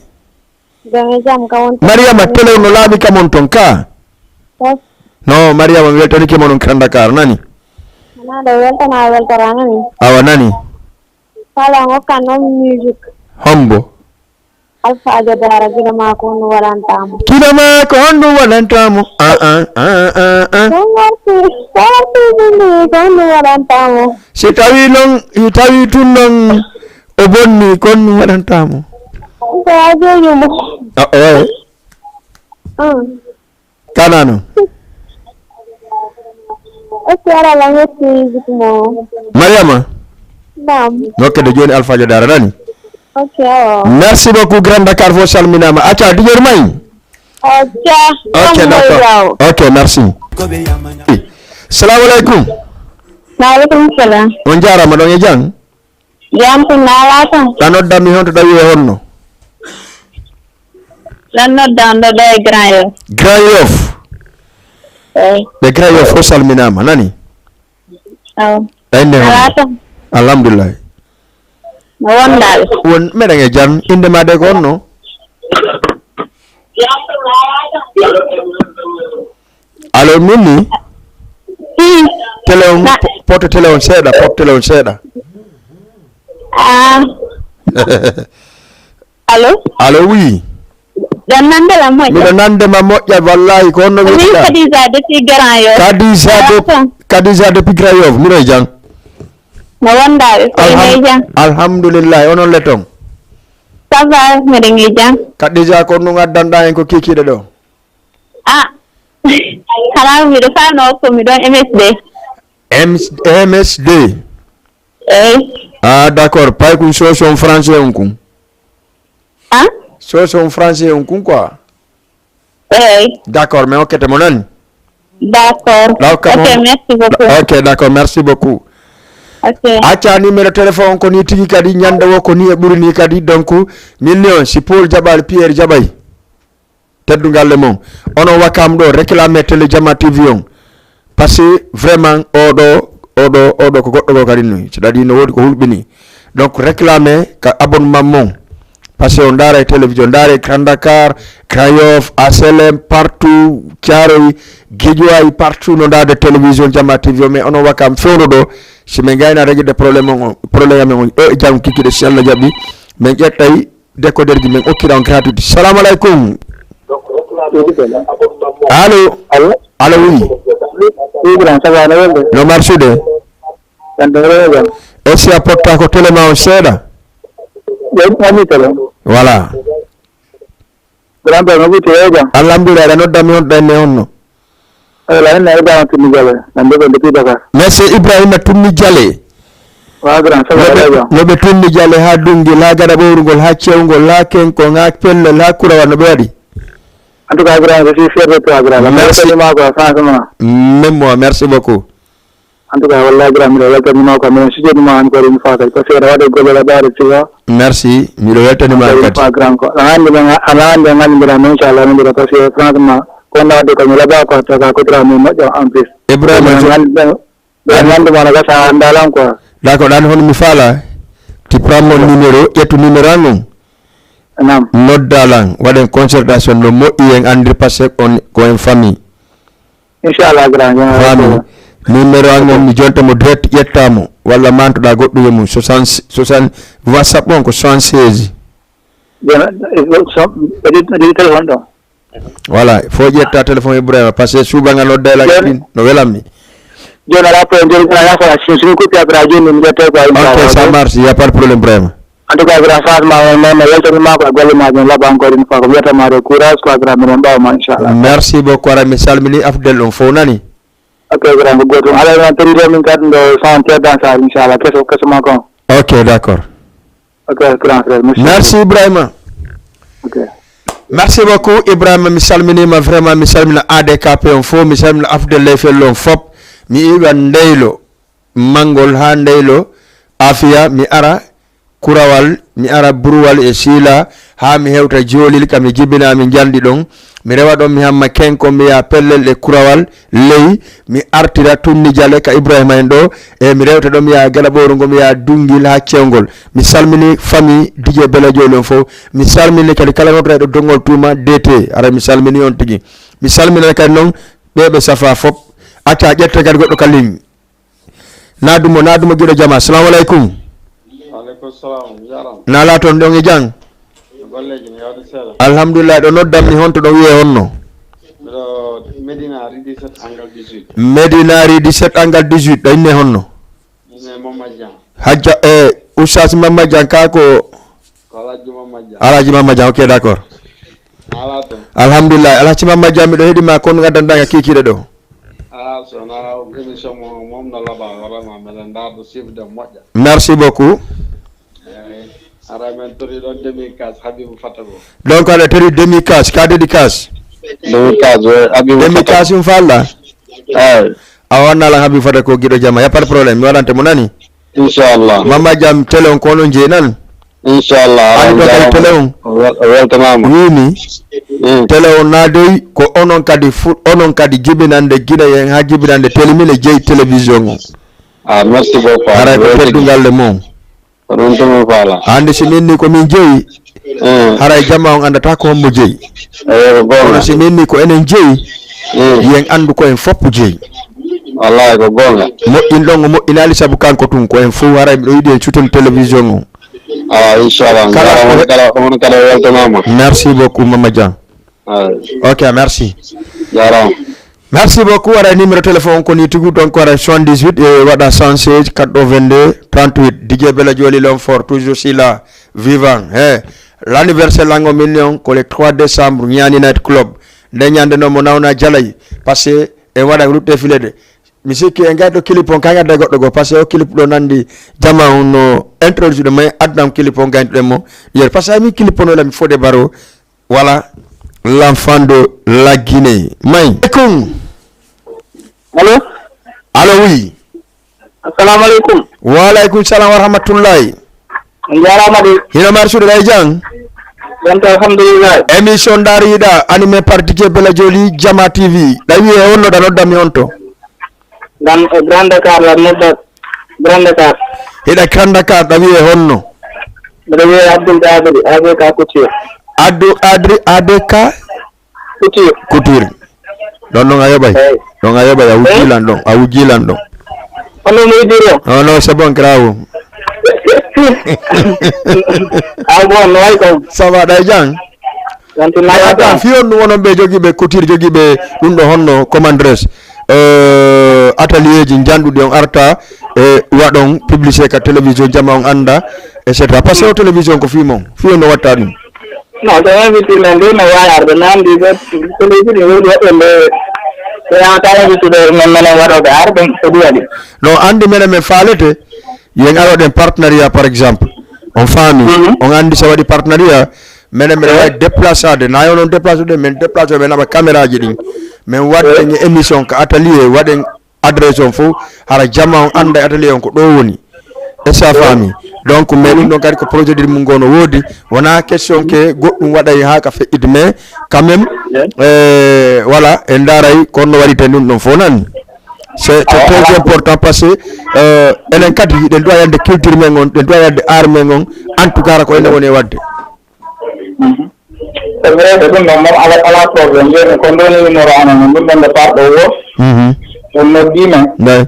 Jam e jam ka wonta. Mariama, télé no laaɓi kam on ton ka? Yes. No, Mariama, mi weltanike mon on Grand Dakar, nani? Nana ɗo weltana weltara, nani? Awa, nani? Kala hokkan on music. Hombo? Alpha Aja Dara, gila ma ko honno waɗanta mo? Gila ma ko honno waɗanta mo? Ah, ah, ah, ah, ah. Ko warti, ko warti bindi, ko honno waɗanta mo? Si tawi non, si tawi tun non, o bonni, ko honno waɗanta mo? Ko a jojo mo. Ah, eh. Ah. Kana no? Ok, ara la ngesti mo. Mariama? Naam. Ok, de joni Alpha Aja Dara nani? Ok, awa. Merci beaucoup, Grand Dakar, fo salminama. Acca, D J May. Acca. Ok, d'accord. Ok, merci. Salamu alaikum. Wa alaikum salam. On jarama ɗon e jam? Jam tun, na ala ton? Ɗa noddan mi honto ɗa wiye honno? Ɗan noddan ɗo ɗo e Grand Yoff. Grand Yoff? Eyi. Ɓe Grand Yoff fof salminama, nani? Aw. Ɗa inde honno? Ala ton? Alhamdulillah. No wondaɓe? Won, meɗen e jam. Inde ma de ko honno? Allo, Mimi? Hmm. Télé on, na- po-, poto télé on seeɗa, poto télé on seeɗa. Ah. Allo? Allo, oui. Ɗon nande la moƴƴa? Miɗo nande ma moƴƴa, wallahi, ko honno wiyata? Min Khadija depuis Grand Yoff. Khadija de-, Khadija depuis Grand Yoff, miɗo e jam. No wondaɓe, ko ine e jam? Alhamdulillah, onon le ton? Ça va, meɗen e jam. Khadija, ko honno ngaddanɗa en ko kikiɗe ɗo? Ah, xanaa miɗo faano ko miɗon M S D. M-, M S D? Eyi. Ah, d'accord. Pay kun soson français on kun? Ah? Soson français on kun quoi? Eyi. D'accord, mais ok, te mo nani? D'accord. D'accord, ok, merci beaucoup. Ok, d'accord, merci beaucoup. Ok. Acca numéro téléphone ko ni tigi kadi, ñande wo ko ni e ɓuri ni kadi, donc, million, si Paul jaɓali, Pierre jaɓay. Teddungal e mon. Onon Wakam ɗo, réclame télé Jama T V on. Parce que vraiment, oɗo, oɗo, oɗo ko goɗɗo goo kadi noy. C'est-à-dire, no woodi ko hulɓini. Donc, réclame ka abonnement mon. Parce que on ndaara e télévision, ndaara e Grand Dakar, Grand Yoff, H L M, partout, Thiaroye, Guédiawaye, partout no ndaarde télévision Jama T V o, mais onon wakam fewndo ɗo, si min ngayna régler de problème on, problème amen on, ɗo e jam kikiɗe, si Allah jaɓi, min ƴettay décodeur ji, min okkira on gratuit. Salamu aleykum. Allo. Allo. Allo, oui. Oui, grand, ça va, no wonde? No marsude. Tan ɗo rewe jam. E si a potta ko télé ma on seeɗa? Ɓe woni télé. Voilà. Grand père, no ɓutti, rewe jam? Alhamdulillah, aɗa nodda mi on ɗan ne honno? Ala, ina Ibrahima Tummi Jale, nan de ko depuis Dakar. Merci Ibrahima Tummi Jale. Wa grand, ça va, rewe jam? No ɓe Tummi Jale ha Dungil, ha Gada Ɓowrugol, ha Cewgol, ha Kenkon, ha Pellel, ha Kurawal, no ɓe waɗi? En tout cas, grand, je suis fier de toi, grand. Merci. Merci ma quoi, franchement. Même moi, merci beaucoup. En tout cas, wallahi, grand, miɗo weltanima quoi, miɗen sujudima encore une fois kadi, parce que aɗa waɗa golle aɗa ɓaade, tu vois. Merci, miɗo weltanima encore une kadi. Fois, grand quoi. Aɗa andi men, aɗa andi en andi mbiɗa, mais inchallah, min mbiɗa, parce que franchement, ko wonno wadde ko mi laɓa quoi, to ka kotira min moƴƴo en plus. Ibrahima, min andi, min andi mo no gasa andalan quoi. D'accord, ɗan hono mi faala, tu prends mon numéro, ƴettu numéro an on. Naam. Nodda lan, waɗen concertation no moƴƴi, en andir parce que on ko en famille. Inchallah, grand, grand. Famille. Numéro an on mi jonta mo direct, ƴetta mo, walla mantoɗa goɗɗum e mum, soixante, soixante, WhatsApp on ko soixante-seize. Joni, so, ɓe ɗi, ɓe ɗi téléphone ɗo. Voilà, fo ƴetta téléphone Ibrahima, parce que suuba nga nodda e la Joni. Kin, no welammi. Joni ala problème, joni ala problème, si, si mi kutti après, joni mi ƴetta quoi, inchallah. Ok, ça marche, y a pas de problème, Ibrahima. En tout cas, grand, franchement, on, on, on weltanima quoi, golle ma, joni laɓa encore une fois, ko mbiyata ma de courage quoi, grand, miɗen ɓawa ma, inchallah. Merci beaucoup, ara mi salmini Afdel on fof nani. Ok, grand, ko gotum. Ala, non, tori ɗo min kadi ɗo, son terdan sa, inchallah, keso, keso ma kon. Ok, d'accord. Ok, grand frère, merci. Merci beaucoup. Ibrahima. Ok. Merci beaucoup, Ibrahima, mi salminima vraiment, mi salmina A D K P on fof, mi salmina Afdel Leyfello on fof, mi iwa Ndeylo, Manngol ha Ndeylo, Afiya, mi ara Kurawal, mi ara Burwal e Siila, ha mi hewta Joolil, ka mi jibina, mi njaldi ɗon, mi rewa ɗon, mi hamma Kenko, mi yaha Pellel e Kurawal, ley, mi artira Tunni Jale ka Ibrahima en ɗo, e mi rewta ɗo, mi yaha Gala Ɓowru ngo, mi yaha Dungil ha Cewngol. Mi salmini famille D J Bela Jooli on fof. Mi salmini kadi kala nodduɗo e ɗo Donngol Tuuma D T, ara mi salmini on tigi. Mi salmina kadi noon ɓe ɓe safa fof. Acca ƴetta kadi goɗɗo ka ligne. Naadu mo, naadu mo giɗo jama. Assalamu aleykum. Aleykum salam, jaram. Nala toon ɗon e jam? Golleji no yawde seeɗa. Alhamdulillah, ɗo noddanmi honto ɗo wiyee honno? Miɗo Medina rue dix-sept angle dix-huit. Medina rue dix-sept angle dix-huit, ɗo inne honno? Ine Mamma Dieng. Hajja, e Oustaz Mamma Dieng ka ko? Ko Alhaji Mamma Dieng. Alhaji Mamma Dieng, ok, d'accord. Ala toon. Alhamdulillah, Alhaji Mamma Dieng, miɗo heɗima kono ngaddanɗa kikiɗe ɗo. Ah, so na émission mo, mom no laba, vraiment, meɗen ndaardo sifde moƴƴa. Merci beaucoup. Eyi, ara men tori ɗon demi-cash, Habibou Fatako. Donc, aɗa tori demi-cash, ka dédicace? Demi-cash, oui, Habibou Fatako. Demi-cash, um falla? Eyi. A wannala Habibou Fatako giɗo jama, y a pas de problème, mi waɗante mo nani? Inchallah. Mamma Dieng, télé on ko onon jeyi nan? Inchallah. Ani ɗo kay télé on. Wel-, weltanaama. Wini. Mm. Télé on naadoy ko onon kadi fu-, onon kadi jibinande Guinéen ha jibinande télé, mine jeyi télévision on. Ah, merci beaucoup. Haray ko teddungal le mon. Ko ɗum tuma faala. Andi si min ni ko min jeyi. Mm. Haray jama on andata ko hombo jeyi. Eyi, ko goonga. Kono si min ni ko enen jeyi. Mm. Yen andu ko en foppo jeyi. Wallahi ko goonga. Moƴƴin ɗon o moƴƴinaali sabu kanko tun ko en fof haray miɗo yiɗi en cuutan télévision on. Ah, inchallah. Kala kala ko on he- kala, on kala weltanaama. Merci beaucoup, Mama Dieng. Ah. Ok, merci. Jaaraama. Merci beaucoup. Waɗa numéro téléphone ko ni tugu, donc waɗa soixante-dix-huit e waɗa soixante-seize quatre-vingt-deux trente-huit. D J Bella Jolly l'homme fort, toujours si là, vivant. He, l'anniversaire lango mignon ko le trois décembre, Niani Night Club. Nde ñande noon mo nawna jalay, parce que en waɗa rutde filede. Mi sikki en gayɗo clip on, ka gadda goɗɗo goo, parce que o clip ɗo nandi jama on no introduce ɗo, mais addan clip on gayntuɗen mo. Yer, parce que mi clip on no lami fode baro, voilà, l'enfant de la Guinée. May. Aleykum. Allo? Allo, oui. Assalamu aleykum. Wa aleykum salam wa rahmatullahi. On jaaraama de. Hino mari suuɗe ɗa e jam? Jam to, alhamdulillah. Émission Ndaariiɗa, animé par D J Bella Jolly, Jama T V. Ɗa wiyee honno, ɗa noddanmi honto? Dan, eh, Grand Dakar, la nodda Grand Dakar. Hiɗa Grand Dakar, ɗa wiyee honno? Mbiɗo wiyee Abdoul Gadri, A B K Couture. Abdou Adri, A B K Couture. Couture. Ɗon, ɗon a yoɓay. Eyi. Ɗon a yoɓay, a wujji lan ɗon, a wujji lan ɗon. Hono mi wujjiri o? Oh non, c'est bon, grave. Ah bon, no wayi kon? Ça va, ɗay jang? Santi. Mais attends, fii on ɗum onon ɓe jogiiɓe couture, jogiiɓe ɗum ɗo honno, comment dirais-je, euh, atelier ji njanɗuɗi, on arta e waɗon publicité ka télévision, jama on annda, et cetera. Parce que o télévision ko fii mon, fii on no watta ɗum. Non, so invité men de, no waawi arde, no anndi ɓe, ko leydi ɗi woni woɓɓe nde, ɓe yahata invitude men, menen waɗooɓe arde, ko ɗum waɗi. No anndi menen men faalete, yen aroɗen partenariat, par exemple. On faami, on anndi so waɗi partenariat, menen mbiɗa waawi déplacade, na yo non déplace ɗen, men déplace, men naɓa caméra ji ɗin, men waɗen émission ka atelier, waɗen adresse on fof, hara jama on annda e atelier on ko ɗo woni. Est-ce que a faami? Donc, mais ɗum ɗon kadi ko projet ɗin mum ngo no woodi, wona question ke goɗɗum waɗay haa ka feƴƴiti, mais quand même, eh, voilà, en ndaaray ko honno waɗirten ɗum ɗon fof nan. C'est, c'est très important parce que, euh, enen kadi, ɗen ɗo yande culture men on, ɗen ɗo yande art men on, en tout cas, ko enen woni e waɗde. Mhm. C'est vrai, ko ɗum ɗon moom ala, ala problème. Jooni ko ndoni numéro amen, ɗum ɗon nde parɗo woo. Mhm. On noddii men. Nday.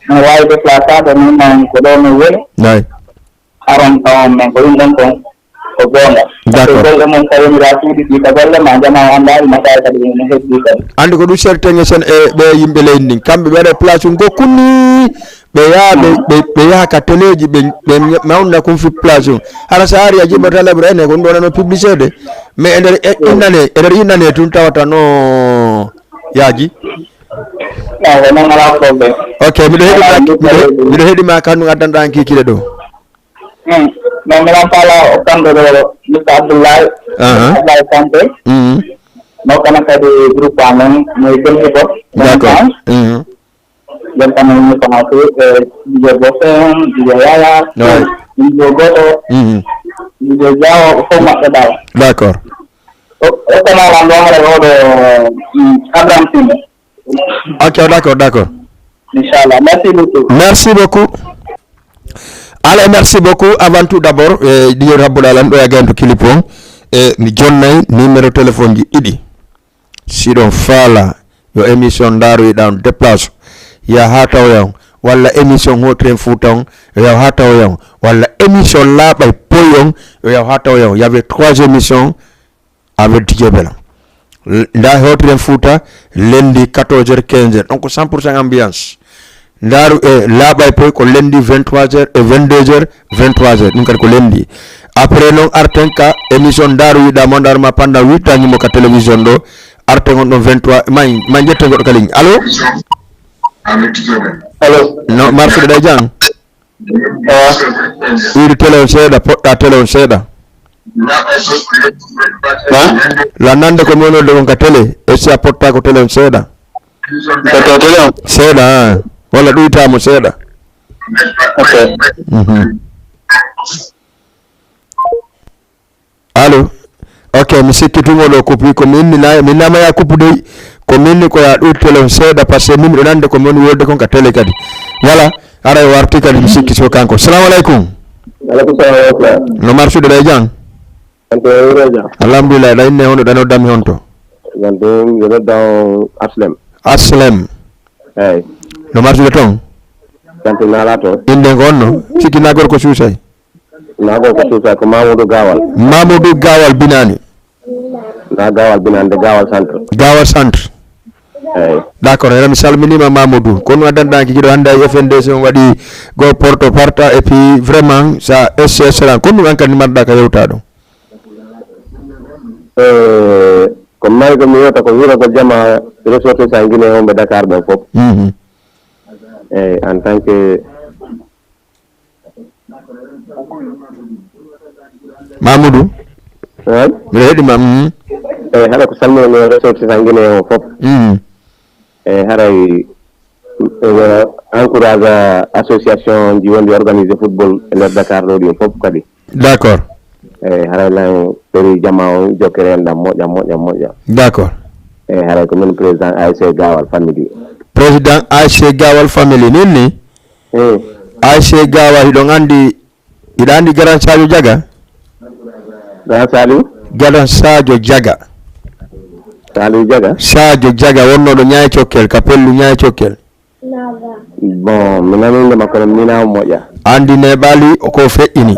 No waawi déplacade, min ma ko ɗo min woni. Nday. Aron tawon men ko ɗum ɗon kon ko goonga. D'accord. Ko golle mon tawi mi raa suuɗi ɗi ka golle ma, jama o anndaa, ina tawi kadi ina heddi kadi. Anndi ko ɗum serten e sen e ɓe yimɓe leydi ndin. Kamɓe ɓe waɗa place ngokkunni. Ɓe yaha, ɓe, ɓe, ɓe yaha ka teleeji, ɓe, ɓe mawnina kon fi place on. Hara so a ari a jiɓata laɓre ene, ko ɗum ɗo wonano publicité de. Mais e nder e innane, e nder innane tun tawata no yaaji. Non, ko non alaa problème. Ok, miɗo heɗi ma, miɗo he-, miɗo heɗi ma kan ɗum addanɗa an kikiɗe ɗo. Hmm. Non, miɗo faala o kanko ɗo, Mister Abdoulaye. Aha. Abdoulaye Kanté. Mhm. No kono kadi groupe amen, mo e Belgique o. D'accord. Mhm. Nden tan min faama to, e Dj Bosen, Dj Yaya, Dj Goto, Dj Diawo, ko fof maɓɓe dal. D'accord. O, o kanal am ɗo haɗa oɗo, mm, Abraham Sine. Ok, d'accord, d'accord. Inchallah. Merci beaucoup. Merci beaucoup. Allez, merci beaucoup. Avant tout, d'abord, eh, ɗiyo rabbuɗo alan ɗo e ganto clip on. E mi jonnay numéro téléphone ji ɗiɗi. Siɗon faala yo émission ndaaroyiɗa on déplace, yaha haa tawoya on, walla émission hotiren Fuuta on, yo yaw haa tawoya on, walla émission laaɓay poy on, yo yaw haa tawoya on. Y avait trois émissions avec D J Bella. L-, nda hotiren Fuuta, lundi quatorze heures, quinze heures. Donc, cent pour cent ambiance. Ndaaru e laaɓay poy ko lundi vingt-trois heures e vingt-deux heures, vingt-trois heures. Ɗum kadi ko lundi. Après noon arten ka émission ndaaru yiɗa mo, ndaaru ma pendant huit ans mo ka télévision ɗo. Arten on ɗon vingt-trois, ma, ma jetten goɗɗo kala. Allo? Allo? No, marsude ɗa e jam? Ewa. Ɓeydu télé on seeɗa, poɗɗa télé on seeɗa. Ha? La nande ko mi wonorde kon ka télé, est-ce que a poɗɗa ko télé on seeɗa? Poɗɗa télé on? Seeɗa, ha. Walla ɗuyta mo seeɗa. Ok. Mhm. Allo? Ok, mi sikki tun oɗo kupi, ko min ni na, min nama ya kupu dey, ko min ni ko ya ɗuyta télé on seeɗa, parce que min miɗo nande ko mi woni wolde kon ka télé kadi. Voilà, aray o arti kadi mi sikki so kanko. Salamu aleykum. Aleykum salam wa rahmatullah. No marsude ɗa e jam? Ante wuro jam. Alhamdulillah, ɗa inne hono ɗa noddami honto? Ante mi nodda on Aslem. Aslem. Eyi. No marsude ton? Ante nala to. Inde ko honno? Sikki na gorko suusay? Na gorko suusay, ko Mamoudou Gawal. Mamoudou Gawal Binani. Na Gawal Binani, de Gawal Centre. Gawal Centre. Eyi. D'accord, hara mi salminima Mamoudou. Kono addanɗa ki kiɗo hannde ay F N D C on waɗi go porto parta et puis vraiment ça, et cetera. Kono ɗum an kadi marɗa ka yewta ɗum. Eh, ko may ko mi yewta ko hiragol jama ressortissant Guinée on ɓe Dakar ɓen fof. Mhm. Eyi, en tant que Mamoudou? Eyi? Mbiɗa heɗi ma, mhm. Eyi, haɗa ko salmina ressortissant Guinée on fof. Mhm. Eyi, haray, eyi, encourage association ji wonɗi organisé football e nder Dakar ɗo ɗin fof kadi. D'accord. Eyi, haray lan ɓeri jama on jokkere enɗam moƴƴa, moƴƴa, moƴƴa. D'accord. Eyi, haray ko min président A S C Gawal Family. Président A S C Gawal Family, min ni? Hmm. A S C Gawal, hiɗon anndi, hiɗa anndi Grand Sadio Diaga? Ga Saliou? Gadan Sadio Diaga. Saliou Diaga? Sadio Diaga wonnooɗo Ñaay Cokkel, ka pellu Ñaay Cokkel. Bon, mi nanii nde makko, mi nanii mo moƴƴa. Anndi neeɓaali ko feƴƴini.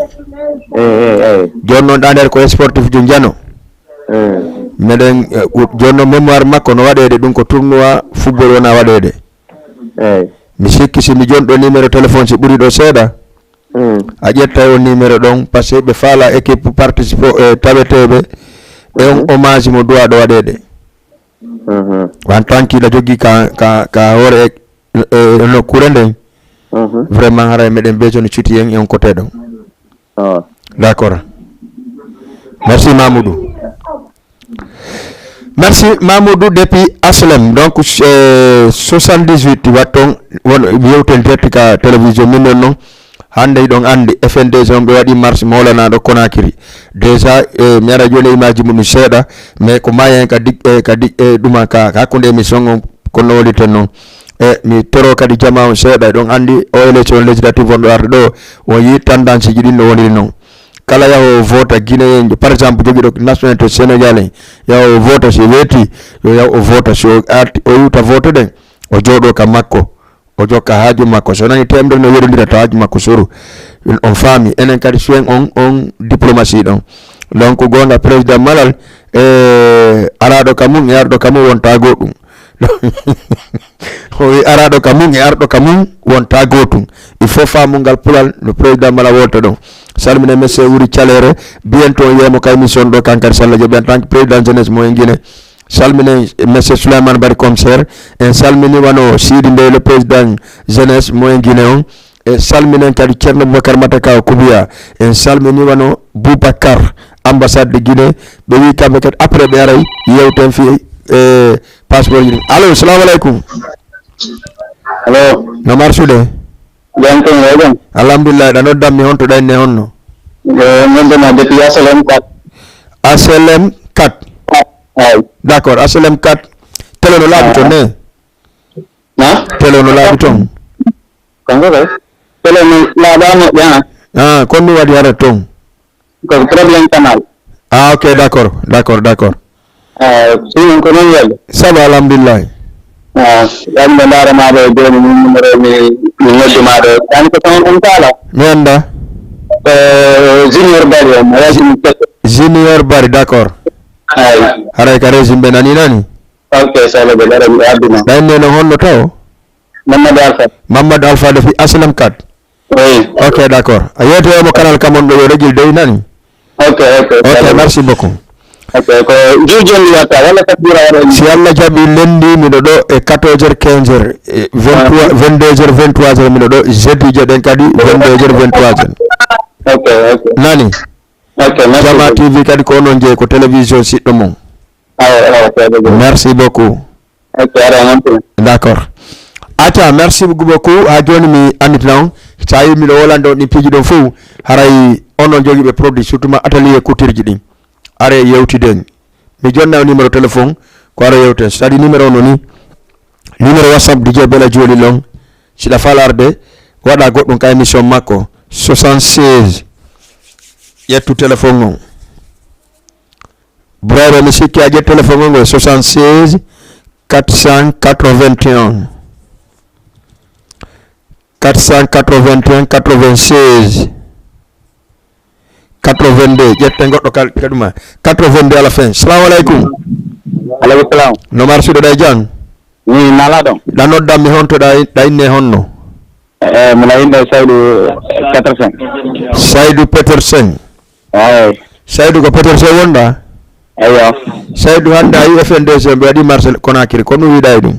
Eh, eh, eh. Jooni noon ɗa nder ko sportif jo njano. Eh. Meɗen, eh, u-, jooni noon mémoire makko no waɗeede, ɗum ko tournoi football wona waɗeede. Eh. Mi sikki si mi jooni ɗo numéro téléphone si ɓuri ɗo seeɗa. Hmm. A ƴettay on numéro ɗon, parce que ɓe faala équipe participe, e taweteeɓe, e on Mhm. hommage mo duwaaɗo waɗeede. Mhm. En tant que hiɗa jogii ka, ka, ka hoore e, e, e nokkuure nden, Mhm. vraiment haray meɗen besoin soutien e on côté ɗon. Ah. D'accord. Merci Mamoudou. Merci Mamoudou depuis H L M. Donc, euh, soixante-dix-huit watton won yewten direct ka télévision min non non. Hannde hiɗon anndi F N D C on ɓe waɗi marche mawlanaaɗo Conakry. Déjà, euh, mi ara jooni e image mum seeɗa, mais ko maayi hen ka dig-, eh, ka dig-, eh, ɗuma ka, ka hakkunde émission on kono wonirten non. E mi toro kadi jama on seeɗa, eɗon anndi o élection législative on ɗo arde ɗo, on yii tendance ji ɗin no woniri non. Kala yaho o voota Guinéen, par exemple, jogiiɗo nationalité sénégalais, yaho o voota, si weeti, yo yaho o voota, si o arti, o iwta vote ɗen, o jooɗo ka makko, o jokka haaju makko. So nani teemedere no yerdondira taw haaju makko soru. On faami, enen kadi suwen on, on diplomatie ɗon. Donc, goonga président Malal, e araaɗo ka mum, e arɗo ka mum wonta gootum. O wi araaɗo ka mum e arɗo ka mum wonta gootum. Il faut faamugol pulal no président Malal wolta ɗon. Salmina monsieur Wuri Calere, bientôt on yeemo ka émission ɗo, kankadi salla jaɓi en tant que président jeunesse mo en Guinée. Salminen monsieur Souleymane Bari commissaire, en salmini wano Sidi Bey le président jeunesse mo en Guinée on. E salminen kadi Ceerno Boubacar Mataka Kubiya. En salmini wano Boubacar, ambassade de Guinée. Ɓe wi kamɓe kadi après ɓe aray yewten fi, e, passeport ji ɗin. Allo, salamu aleykum. Allo. No marsude? Jam tan, yo jam. Alhamdulillah, ɗa noddan mi honto ɗa inne honno? E, nodduma depuis H L M quatre. H L M quatre? Ay. D'accord, H L M quatre. Télé no laaɓi ton ne? Na? Télé no laaɓi ton? Kanko kay. Télé no laaɓa moƴƴa. Ah, kon ɗum waɗi hara ton? Ko problème canal. Ah, ok, d'accord, d'accord, d'accord. Ah, sinon ko non yalla. Ça va, alhamdulillah. Ah, yalla ndaara ma ɗo jooni min numéro mi, mi noddu ma ɗo. An ko ton on kala? Mi annda. Eh, Junior Bari on, mo yaltini tete. Junior Bari, d'accord. Ay. Haray ka régime ɓe nani nani? Ok, sala ɓe ɗaɗa mi adduna. Ɗa inne no honno taw? Mamadou Alpha. Mamadou Alpha depuis H L M quatre. Oui. Ok, d'accord. A yewtoyamo canal kam on ɗo yo régil dey nani? Ok, ok. Ok, merci beaucoup. Ok, ko jour jonni watta, walla takbira waɗa ni? Si Allah jaɓi, lundi miɗo ɗo e quatorze heures, quinze heures, e vingt-trois, vingt-deux heures, vingt-trois heures miɗo ɗo, jeudi joɗen kadi, vingt-deux heures, vingt-trois heures. Ok, ok. Nani? Ok, merci Jama beaucoup. T V kadi ko onon jeeyi, ko télévision siɗɗo mon. Awa, awa, awa, awa. Merci beaucoup. Ok, ara, merci. D'accord. Acca, merci beaucoup. Ha joni mi andita on. Sa yi miɗo wolande on ɗin piiji ɗon fof, haray onon jogiiɓe produit, surtout ma atelier couture ji ɗin. Are yewtiden. Mi jonna on numéro téléphone, ko ara yewten. C'est-à-dire numéro on woni, numéro WhatsApp D J Bella Jolly Long. Si ɗa falarde, waɗa goɗɗum ka émission makko. Soixante-seize. Ƴettu téléphone on. Brother, mi sikki a ƴetti téléphone on ngol, soixante-seize quatre cent quatre-vingt-un, quatre cent quatre-vingt-un, quatre-vingt-seize, quatre-vingt-deux. Ƴetten goɗɗo kal-, kaɗuma. Quatre-vingt-deux à la fin. Salamu aleykum. Aleykum salam. No marsuɗo ɗa e jam? Mi nala ɗon. Ɗa noddan mi honto ɗa, ɗa inne honno? Eh, mi na inne Saydu Petersen. Saydu Petersen. Eyi. Saydu ko Petersen wonɗa? Eyo. Saydu, hannde a yi F N D C ɓe waɗi marché Conakry, ko ɗum wiɗa e ɗum?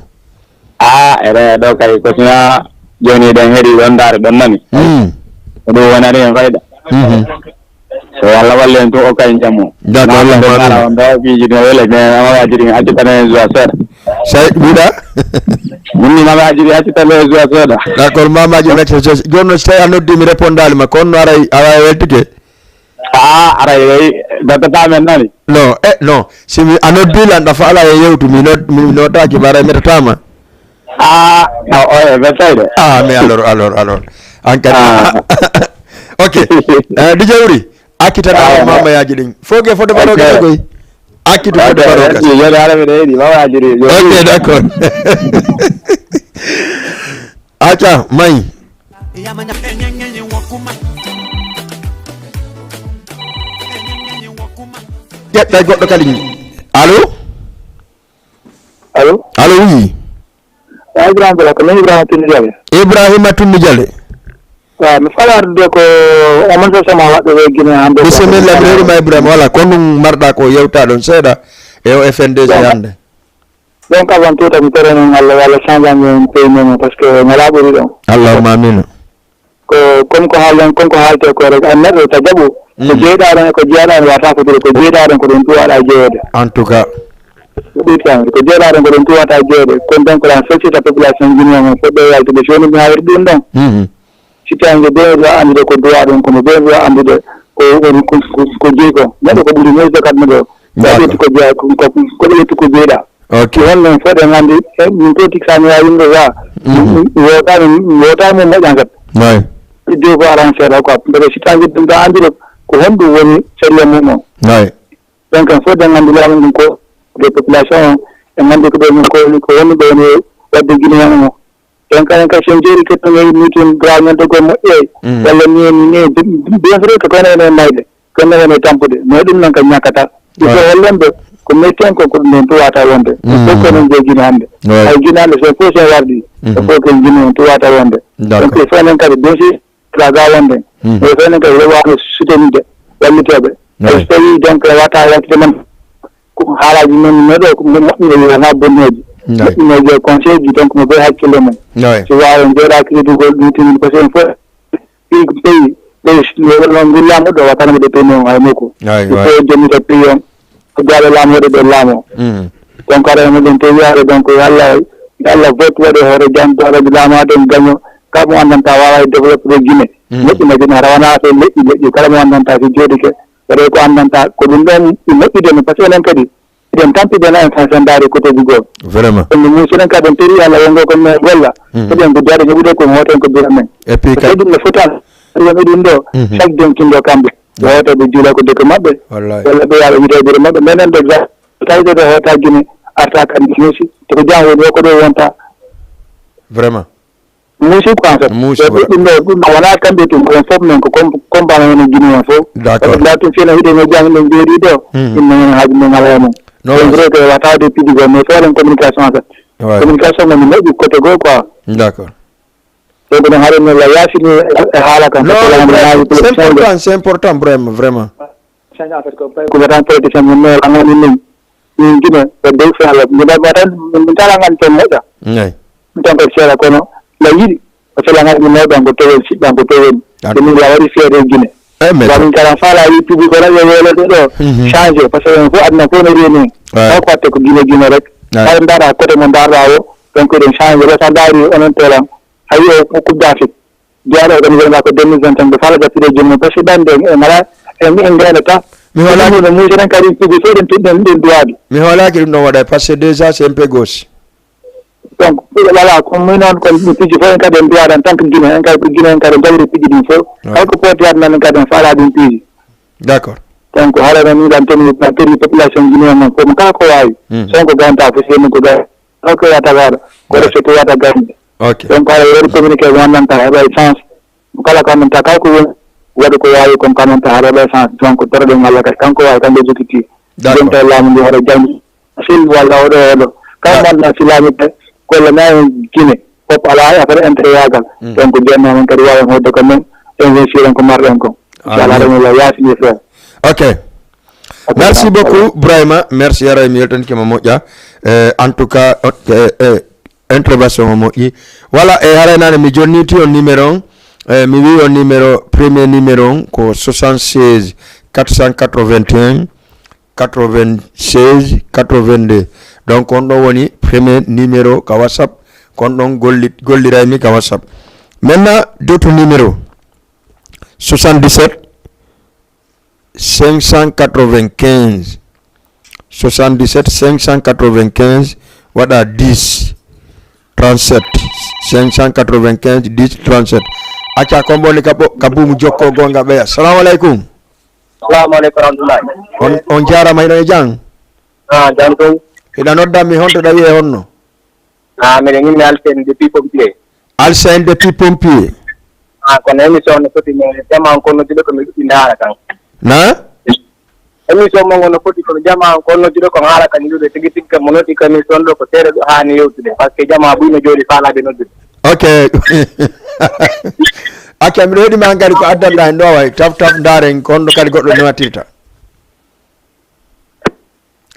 Ah, eɗe ɗo kay ko sina joni ɗen heɗi ɗon ndaari ɗon nani. Hmm. Ko ɗum wonani en fayda. Mhm. Ko Allah walli en tun o kay jamu. D'accord, Allah walli. Mara on ɗo piiji ɗo wele, mais mamaji ɗin accitano en joie seeɗa. Say wiɗa? Min ni mamaji ɗi accitano en joie seeɗa. D'accord, mamaji on accitano joie. Jooni noon so tawi a noddi mi répondali ma, kono no ara, ara weltike. Ah, aray, wey, noddata men nani? Non, eh, non. Si mi, a noddi lan, ɗa faala e yewtu, mi nod-, mi noddaki, bara metata ma. Ah, ah, oh, eh, metay de. Ah, mais alors, alors, alors. An kadi. Ah. Ok. Eh, D J Wuri, Akitana o mama yaaji ɗin. Foge fodde baɗo kata koy. Akkitu fodde baɗo kata. Yo haala mi ɗeeɗi ma waajiri. Ok, d'accord. Aca, may. Ƴeɗɗa goɗɗo kadi. Allo? Allo? Allo, oui. Ya Ibrahima Bala, ko min Ibrahima Tunni Jale. Ibrahima Tunni Jale. Waaw, mi faala ardude ko o manto sama waɗɗo e Guinée hannde. Bisimilla, mi heɗima Ibrahima. Wala ko ɗum marɗa ko yewta ɗon seeɗa e o F N D C hannde. Donc avant tout, mi torani Allah, yo Allah change en pays men, parce que ngalaa ɓuri ɗon. Allahumma amin. Ko comme ko haalɗon, comme ko haalte ko rek, an neɗɗo ta jaɓu ko jeyɗa ɗon e ko jeyaɗa ɗon wata fotiri, ko jeyɗa ɗon ko ɗum tuwaɗa jeyeede. En tout cas. Ko ɗum tan, ko jeyɗa ɗon ko ɗum tuwata jeyeede. Kono donc la société population guinéen on fof ɓe yaltude, si woni mi haaliri ɗum ɗon. Mhm. Si tawi nde ɓen ɗo anndude ko duwa ɗum, kono ɓen ɗo anndude ko woni ko, ko, ko jeyi ko. Neɗɗo ko ɓuri moƴƴude kadi no ɗo. Ko ƴetti ko jeya, ko, ko, ko ƴetti ko jeyɗa. Ok. Ko honno fof ɗen anndi, e min politique sa mi waawi yimɓe wa. Mhm. Mi wota min, mi wota min moƴƴan kadi. Way. Idde ko aran seeɗa quoi. Mbele si tawi ɗum ɗo anndude ko honɗum woni sariya mum on. Way. Donc en fof ɗen anndi laamu ngun ko de population on. En anndi ko ɓe min ko, ko woni ɓe woni wadde Guinée on. Donc, en kadi, so en jeeri kettoŋol meeting, droit men to gommo, eey, walla ni, ni, ni, bien vrai que kono enen mayde, kono enen tampude, mais ɗum noon ko ñakkata. Il faut hollen ɓe, ko metti en ko, ko ɗum ɗon tuwata wonde. Fof ko enen jeyi Guinée hannde. Hay Guinée hannde, so fof sen wardi, fof ko en Guinée on tuwata wonde. Donc, il faut enen kadi, bien sûr, ka ga wonde. Mais il faut enen kadi, waawno soutenir walliteeɓe. Hay so tawi, donc, wata yaltude men, ko haalaaji men, mais ɗo, ko mo-, moƴƴude, wona bonneeji. Moƴƴude e conseil ji, donc, mo ɓe hakkille mum. Si waawa en jooɗaaki reedu ngol, ɗum tini, parce que en fof, pays, pays, pays, no, no, ngu laamu ɗo, wata no ɓe teni on hay nokku. Il faut jonnita pays on, ko jaaɗo laamu waɗi ɗo laamu. Donc, aɗa no ɗum to wiyaade, donc, yo Allah, yo Allah vote waɗe hoore jam, to aɗa laamaade en gaño, kala mo anndanta waawa e développé Guinée. Moƴƴi, moƴƴi, hara wona affaire leƴƴi, leƴƴi, kala mo anndanta so jooɗike, waɗe ko anndanta, ko ɗum ɗon moƴƴude no, parce que enen kadi, eɗen tampi ɗen en façon ndaari côté ji goo. Vraiment. Ɗum no muusiren kadi en tori Allah wongo ko men golla. Eɗen ko jaade heɓude ko hoto en ko bira men. Et puis kadi ɗum no fota, ɗum ɗum ɗo, chaque den kindo kamɓe. Wota ɓe juula ko deke maɓɓe. Wallahi. Walla ɓe yaɓe wita bira maɓɓe. Menen de ga, tawi de hota Guinée, arta kadi muusi. To ko jam woni ko ɗo wonta. Vraiment. Muusi quoi, en fait. Muusi, voilà. Ɗum ɗo, ɗum ɗo wona kamɓe tun, ko en fof men ko com-, compagnie woni Guinée en fof. D'accord. Parce que la tun fina hiɗen e jam ɗen jeeɗi ɗo, ɗum men haaju men ala e mum. Non, c'est vrai que wata de pidi go, mais fo en communication en fait. Ouais. Communication men moƴƴi côté goo quoi. D'accord. Donc ɗum haɗen no la yaasini e haala kan. Non, c'est vrai, c'est important, c'est important, vraiment, vraiment. Change en fait ko pay ko tan politicien mo no la ngani min. Min Guinée, ko dow feere. Min ɗaɓɓa tan, min tala ngan toon moƴƴa. Eey. Min tan ko seeɗa, kono la yiɗi. Ko sela ngan min nawɗan ko towel, siɗɗan ko towel. Ko min la waɗi feere Guinée. Eey, mais wa min kala faala yi pibi ko rajo weelede ɗo. Changé, parce que en fof aduna fof no reeni. Eey. Taw ko watte ko Guinée, Guinée rek. Eey. Hay ndaara côté mo ndaarɗa o, donc eɗen changé. Ɗo sa ndaari onon telan, hay o ko Coupe d'Afrique. Jeyaɗo organiser ko deux mille vingt et un, ɓe faala jappirde joomum, parce que ɓen ɓe, en ngala, en, en gaynata. Mi hoolaaki. Ɗum ɗo muusi tan kadi piiji fof ɗen, ɗen, ɗen duwaaɗi. Mi hoolaaki ɗum ɗon waɗa, parce que déjà c'est un peu gauche. Donc, voilà, ko min noon kon piiji fof en kadi en duwaaɗi en tant que Guinée, en kadi ko Guinée en kadi en jawri piiji ɗin fof. Ouais. Kala ko pooti yaade men kadi en faala ɗin piiji. D'accord. Donc, haala no min ɗan toni, ɗan toni population Guinée mon fof, mo kala ko waawi. Son ko ganta fof, seni ko ganta. Ok, yata gaɗa. Ko respecté yata gaɗa. Ok. Donc, aɗa waɗi communiqué, wonanta heɓa chance. Kala ko annanta kala ko woni, waɗi ko waawi kon ko annanta haɗa heɓa chance. Donc, toroɗen Allah kadi, kanko waawi, kanko jokkitii. D'accord. Jonta e laamu ndu haɗa janngi. Sil walla oɗo e oɗo. Kala mo annda si laamu ɓe, golle na en Guinée. Fof alaa e affaire intérêt yagal. Donc, jooni noon kadi waawi hoɗde ko men, investir en ko marɗen ko. Inchallah, amin. Aɗa mo yaasini frère. Ok. Merci beaucoup, Brahima. Merci, haray mi weltanike ma moƴƴa. Eh, en tout cas, ok, eh, intervention o moƴƴi. Voilà, e haray nane mi jonniti on numéro on. Eh, mi wi on numéro, premier numéro on ko soixante-seize quatre cent quatre-vingt-un quatre-vingt-seize quatre-vingt-deux. Donc, on ɗo woni premier numéro ka WhatsApp. Kon ɗon golli-, golliraymi ka WhatsApp. Maintenant, d'autres numéros. Soixante-dix-sept cinq cent quatre-vingt-quinze, soixante-dix-sept cinq cent quatre-vingt-quinze, waɗa dix trente-sept, cinq cent quatre-vingt-quinze dix trente-sept. Acca, ko mboni ka bo-, ka buumu jokkoo gonga ɓeya. Salamu aleykum. Assalamu aleykum warahmatullahi. On, on jaaraama, hiɗon e jam? Ah, jam toon. Hiɗa nodda mi honto ɗa wi'e honno? Ah, miɗen inni Alsen de Pipon Piye. Alsen de Pipon Piye. Ah, kono émission no foti mi jama on kono jiɗo ko mi ɗuɗɗi ndaara kan. Na? Émission mo ngono foti ko jama on kono jiɗo ko haala kan yude tigi tigi kam mo noti kan émission ɗo ko seeɗa ɗo haani yewtude par ce que jama buy no jooɗi faalaɓe noddude. Ok. Acca, miɗo heɗi ma hankadi ko addanɗa hen ɗo way. Taf, taf, ndaaren ko honno kadi goɗɗo newtirta.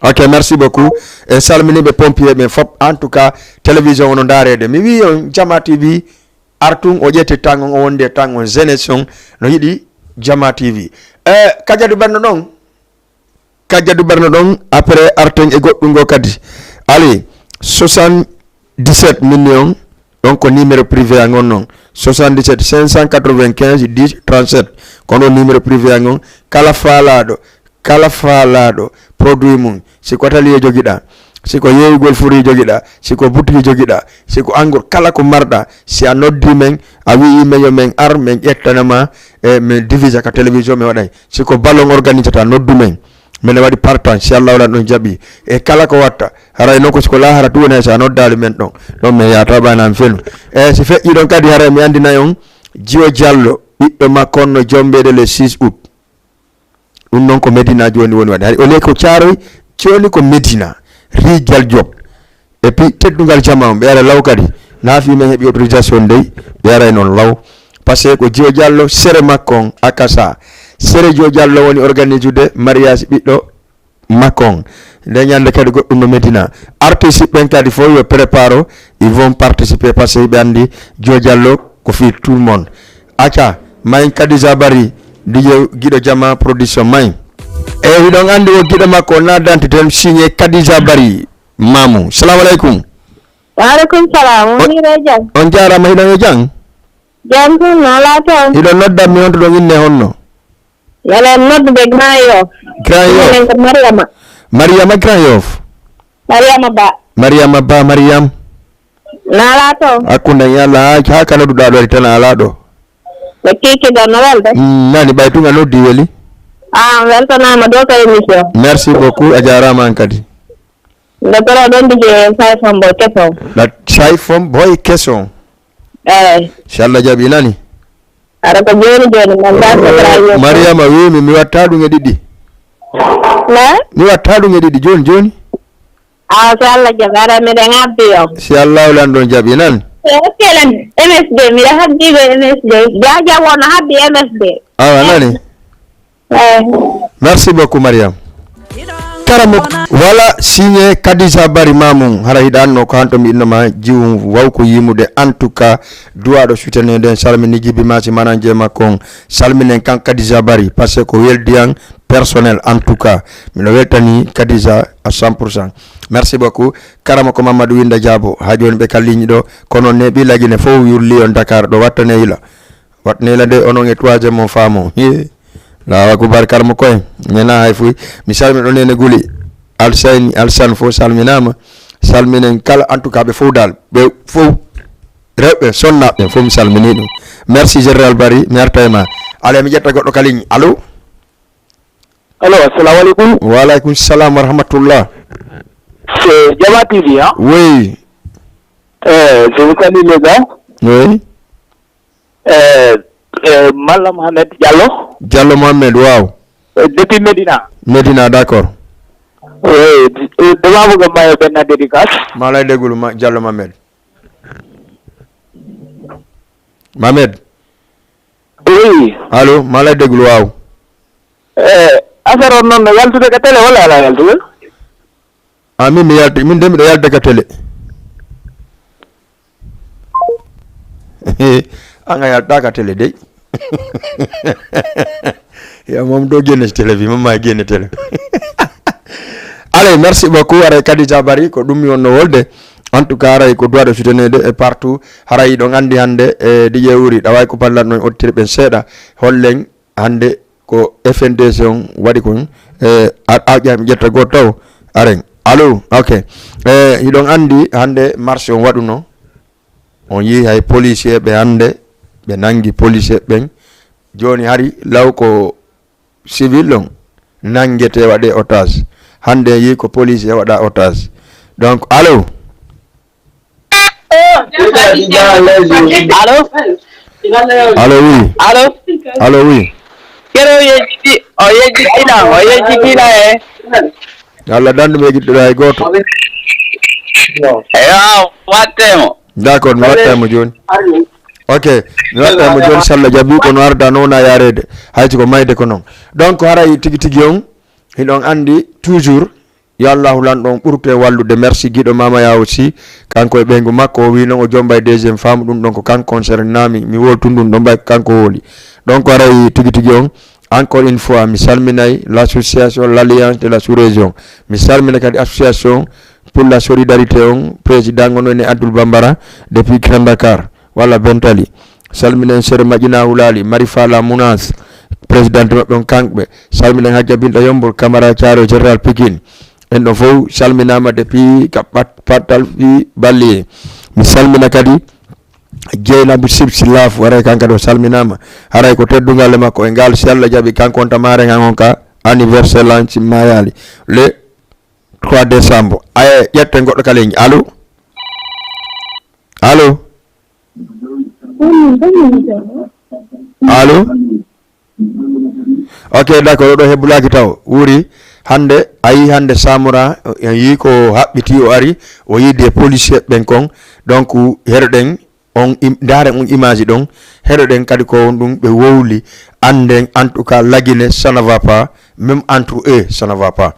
Ok, merci beaucoup. E salminiiɓe pompier ɓen fop. En tout cas, télévision ono ndaarede. Mi wi on, Jama T V, artun o ƴetti tan on, o wondi e tan on, jeunesse on no yiɗi Jama T V. E, Kajadu Berno ɗon. Kajjadu Berno ɗon, après arten e goɗɗum ngo kadi. Allez, soixante-dix-sept millions, ɗon ko numéro privé an on non. Soixante-dix-sept cinq cent quatre-vingt-quinze dix trente-sept. Ko ɗon numéro privé an on. Kala faalaaɗo, kala faalaaɗo produit mum, si ko atelier jogiɗa, si ko yeeyugol furi jogiɗa, si ko boutique jogiɗa, si ko angur, kala ko marɗa, si a noddi men, a wi'i men yo men ar, men ƴettana ma, e men divisa ka télévision, men waɗay. Si ko ballon organisata, noddu men. Mene waɗi partant, si Allah wala ɗon jaɓi. E kala ko watta, haray non ko siko lahara tu woni hay sa noddaali men ɗon. Ɗon men yahata ɓayna mi fenu. E si feƴƴi ɗon kadi haray mi andinay on, Jiwo Jallo, ɓiɗɗo makko on no jombeede le six août. Ɗum noon ko Medina jooni woni waɗi. Hari o le ko Caaroy, jooni ko Medina. Rijal Job. Et puis, teddungal jama on, ɓe ara law kadi. Naafi men heɓi autorisation dey, ɓe aray noon law. Parce que ko Jiwo Jallo, sere makko on, Akasa. Sere Jiwo Jallo woni organisude mariage ɓiɗɗo makko on. Nde ñande kadi goɗɗum no Medina. Artiste ɓen kadi fof yo préparo, ils vont participer parce que ɓe andi Jiwo Jallo ko fii tout le monde. Acca, mayin Kadija Bari, D J Giɗo Jama Production mayin. E hiɗon andi o giɗo makko o naddante ten signé Kadija Bari. Mamu. Salamu aleykum. Wa aleykum salam. On, on jaaraama, hiɗon e jam? Jam tun, no alaa toon? Hiɗon noddan mi honto ɗon inne honno? Minen noddude Grand Yoff. Grand Yoff. Minen ko Mariama. Mariama Grand Yoff. Mariama Ba. Mariama Ba, Mariam. No alaa toon? Hakkunde en e Allah, haa, haa ka nodduɗaa ɗo, ari tan a alaa ɗo. Ɓe kiikiɗon no welde? Mm, nani ɓay tun a noddi weli. Ah, weltanaama ɗo ka émission. Merci beaucoup, a jaaraama an kadi. Nde goro ɗon D J Saifon Boy Keson. La Saifon Boy Keson. Eey. Si Allah jaɓi nani. Ara ko jooni jooni, man ngaa ko Ibrahima. Mariama wiimi mi watta ɗum e ɗiɗi. Na? Mi watta ɗum e ɗiɗi jooni jooni. Awa, so Allah jaɓi, ara miɗen habbi on. Si Allah lan ɗon jaɓi nan. E okkelen M S D, miɗa habbi ɓe M S D. Jaaja wono habbi M S D. Awa, nani? Eey. Merci beaucoup, Mariam. Karamo wala signé Kadija Bari Mamum, hara hiɗa anno ko hanto mi inno ma jiwum wawko yimude. En tout cas, duwaɗo soutenir den, salmini jibi masi mananje makko on. Salminen kan Kadija Bari, parce que ko weldi an personnel. En tout cas, miɗo weltani Kadija à cent pour cent. Merci beaucoup. Karamo ko Mamadou Winda Diabo, ha joni ɓe kalliñi ɗo, kono ne ɓi lagine fof yurli on Dakar ɗo wattane yila. Wat nela de onon e troisième on faamo. Hee. Allahu akbar, karmo koye. Nena hay fuy. Mi salmina ɗon nene guli. Alsayni, Alsan fof salminaama. Salminen kala, en tout cas, ɓe fof dal. Ɓe fof. Rewɓe, sonnaaɓe, ɓen fof mi salminii ɗum. Merci, Général Bari. Mi arta e ma. Allez, mi ƴetta goɗɗo ka ligne. Allo? Allo, assalamu aleykum. Wa aleykum salam wa rahmatullah. C'est Jama T V, hein? Oui. Eh, je vous salue, les gars. Oui. Eh, eh, Malla Mohamed Diallo. Diallo Mohamed, waaw. Eh, depuis Medina. Medina, d'accord. Oui, eh, dama bëgg a maye benn dédicace. Maa lay déglu, ma, Diallo Mohamed. Mohamed. Oui. Allo, maa lay déglu, waaw. Eh, affaire on noon no yaltude ka télé walla alaa yaltude? Ah, min mi yalti, min de miɗo yalta ka télé. An a yalta ka télé dey. Ya moom doo génne si télé bi, moom maa génne télé. Allez, merci beaucoup. Aray Kadija Bari, ko ɗum mi wonno wolde. En tout cas, aray ko droit de soutenir de et partout. Haray ɗon andi hande, eh, D J Wuri, ɗaway ko pallan non ottirɓe seeɗa. Hollen hande ko F N D C on waɗi kon, eh, a, a, ƴa-, mi ƴetta goto taw. Aren. Allo, ok. Eh, hiɗon andi hande marche on waɗuno. On yii hay policier ɓe hande, ɓe nangi policier ɓen. Joni hari law ko civil ɗon nanngete, waɗe otage. Hannde en yii ko police e waɗa otage. Donc, allo? Allo? Allo, oui. Allo? Allo, oui. Kere o yejjiti, o yejjitiɗa, o yejjitiɗa e. Allah dandu mi yejjitiɗa e gooto. Ewa, wattemo. D'accord, mi watta mo joni. Ok, mi watta mo joni, so Allah jaɓi, kono arda noon a yareede. Hay si ko mayde ko noon. Donc, haray tigi tigi on, hiɗon anndi toujours, yo Allahu lanɗo on ɓurtu en wallude. Merci giɗo Mama Yaw aussi, kanko e ɓeyngu makko, o wi noon o jomba e deuxième femme, ɗum ɗon ko kanko concerné nami, mi woltu ɗum ɗon mbay ko kanko woli. Donc, haray tigi tigi on, encore une fois, mi salminay l'association, l'Alliance de la Sous-Région. Mi salmina kadi association pour la solidarité on, président on woni Abdoul Bambara depuis Grand Dakar, walla Bentali. Salminen Sere Maƴina Hulali, Mari Fala Mounas, présidente maɓɓe on kanɓe. Salminen Hajja Binta Yombol, Camara Thiaro, Général Pikine. En ɗon fof salminama depuis ka pat-, pattal fi ballier. Mi salmina kadi Jeynabou Sibsi Laf, waray kan kadi o salminama. Haray ko teddungal e makko e ngal, si Allah jaɓi, kanko on tamare ngan on ka anniversaire lanci mayali. Le trois décembre. Aye, ƴetten goɗɗo kala en. Allo? Allo? Allo? Ok, d'accord, oɗo hebbulaki taw. Wuri, hannde, a yii hannde Samora, en yii ko haɓɓiti o ari, o yii des policiers ɓen kon. Donc, heɗoɗen, on im-, ndaaren on image ɗon, heɗoɗen kadi ko on ɗum ɓe wowli, annden, en tout cas, Lagine, ça ne va pas, même entre eux, ça ne va pas.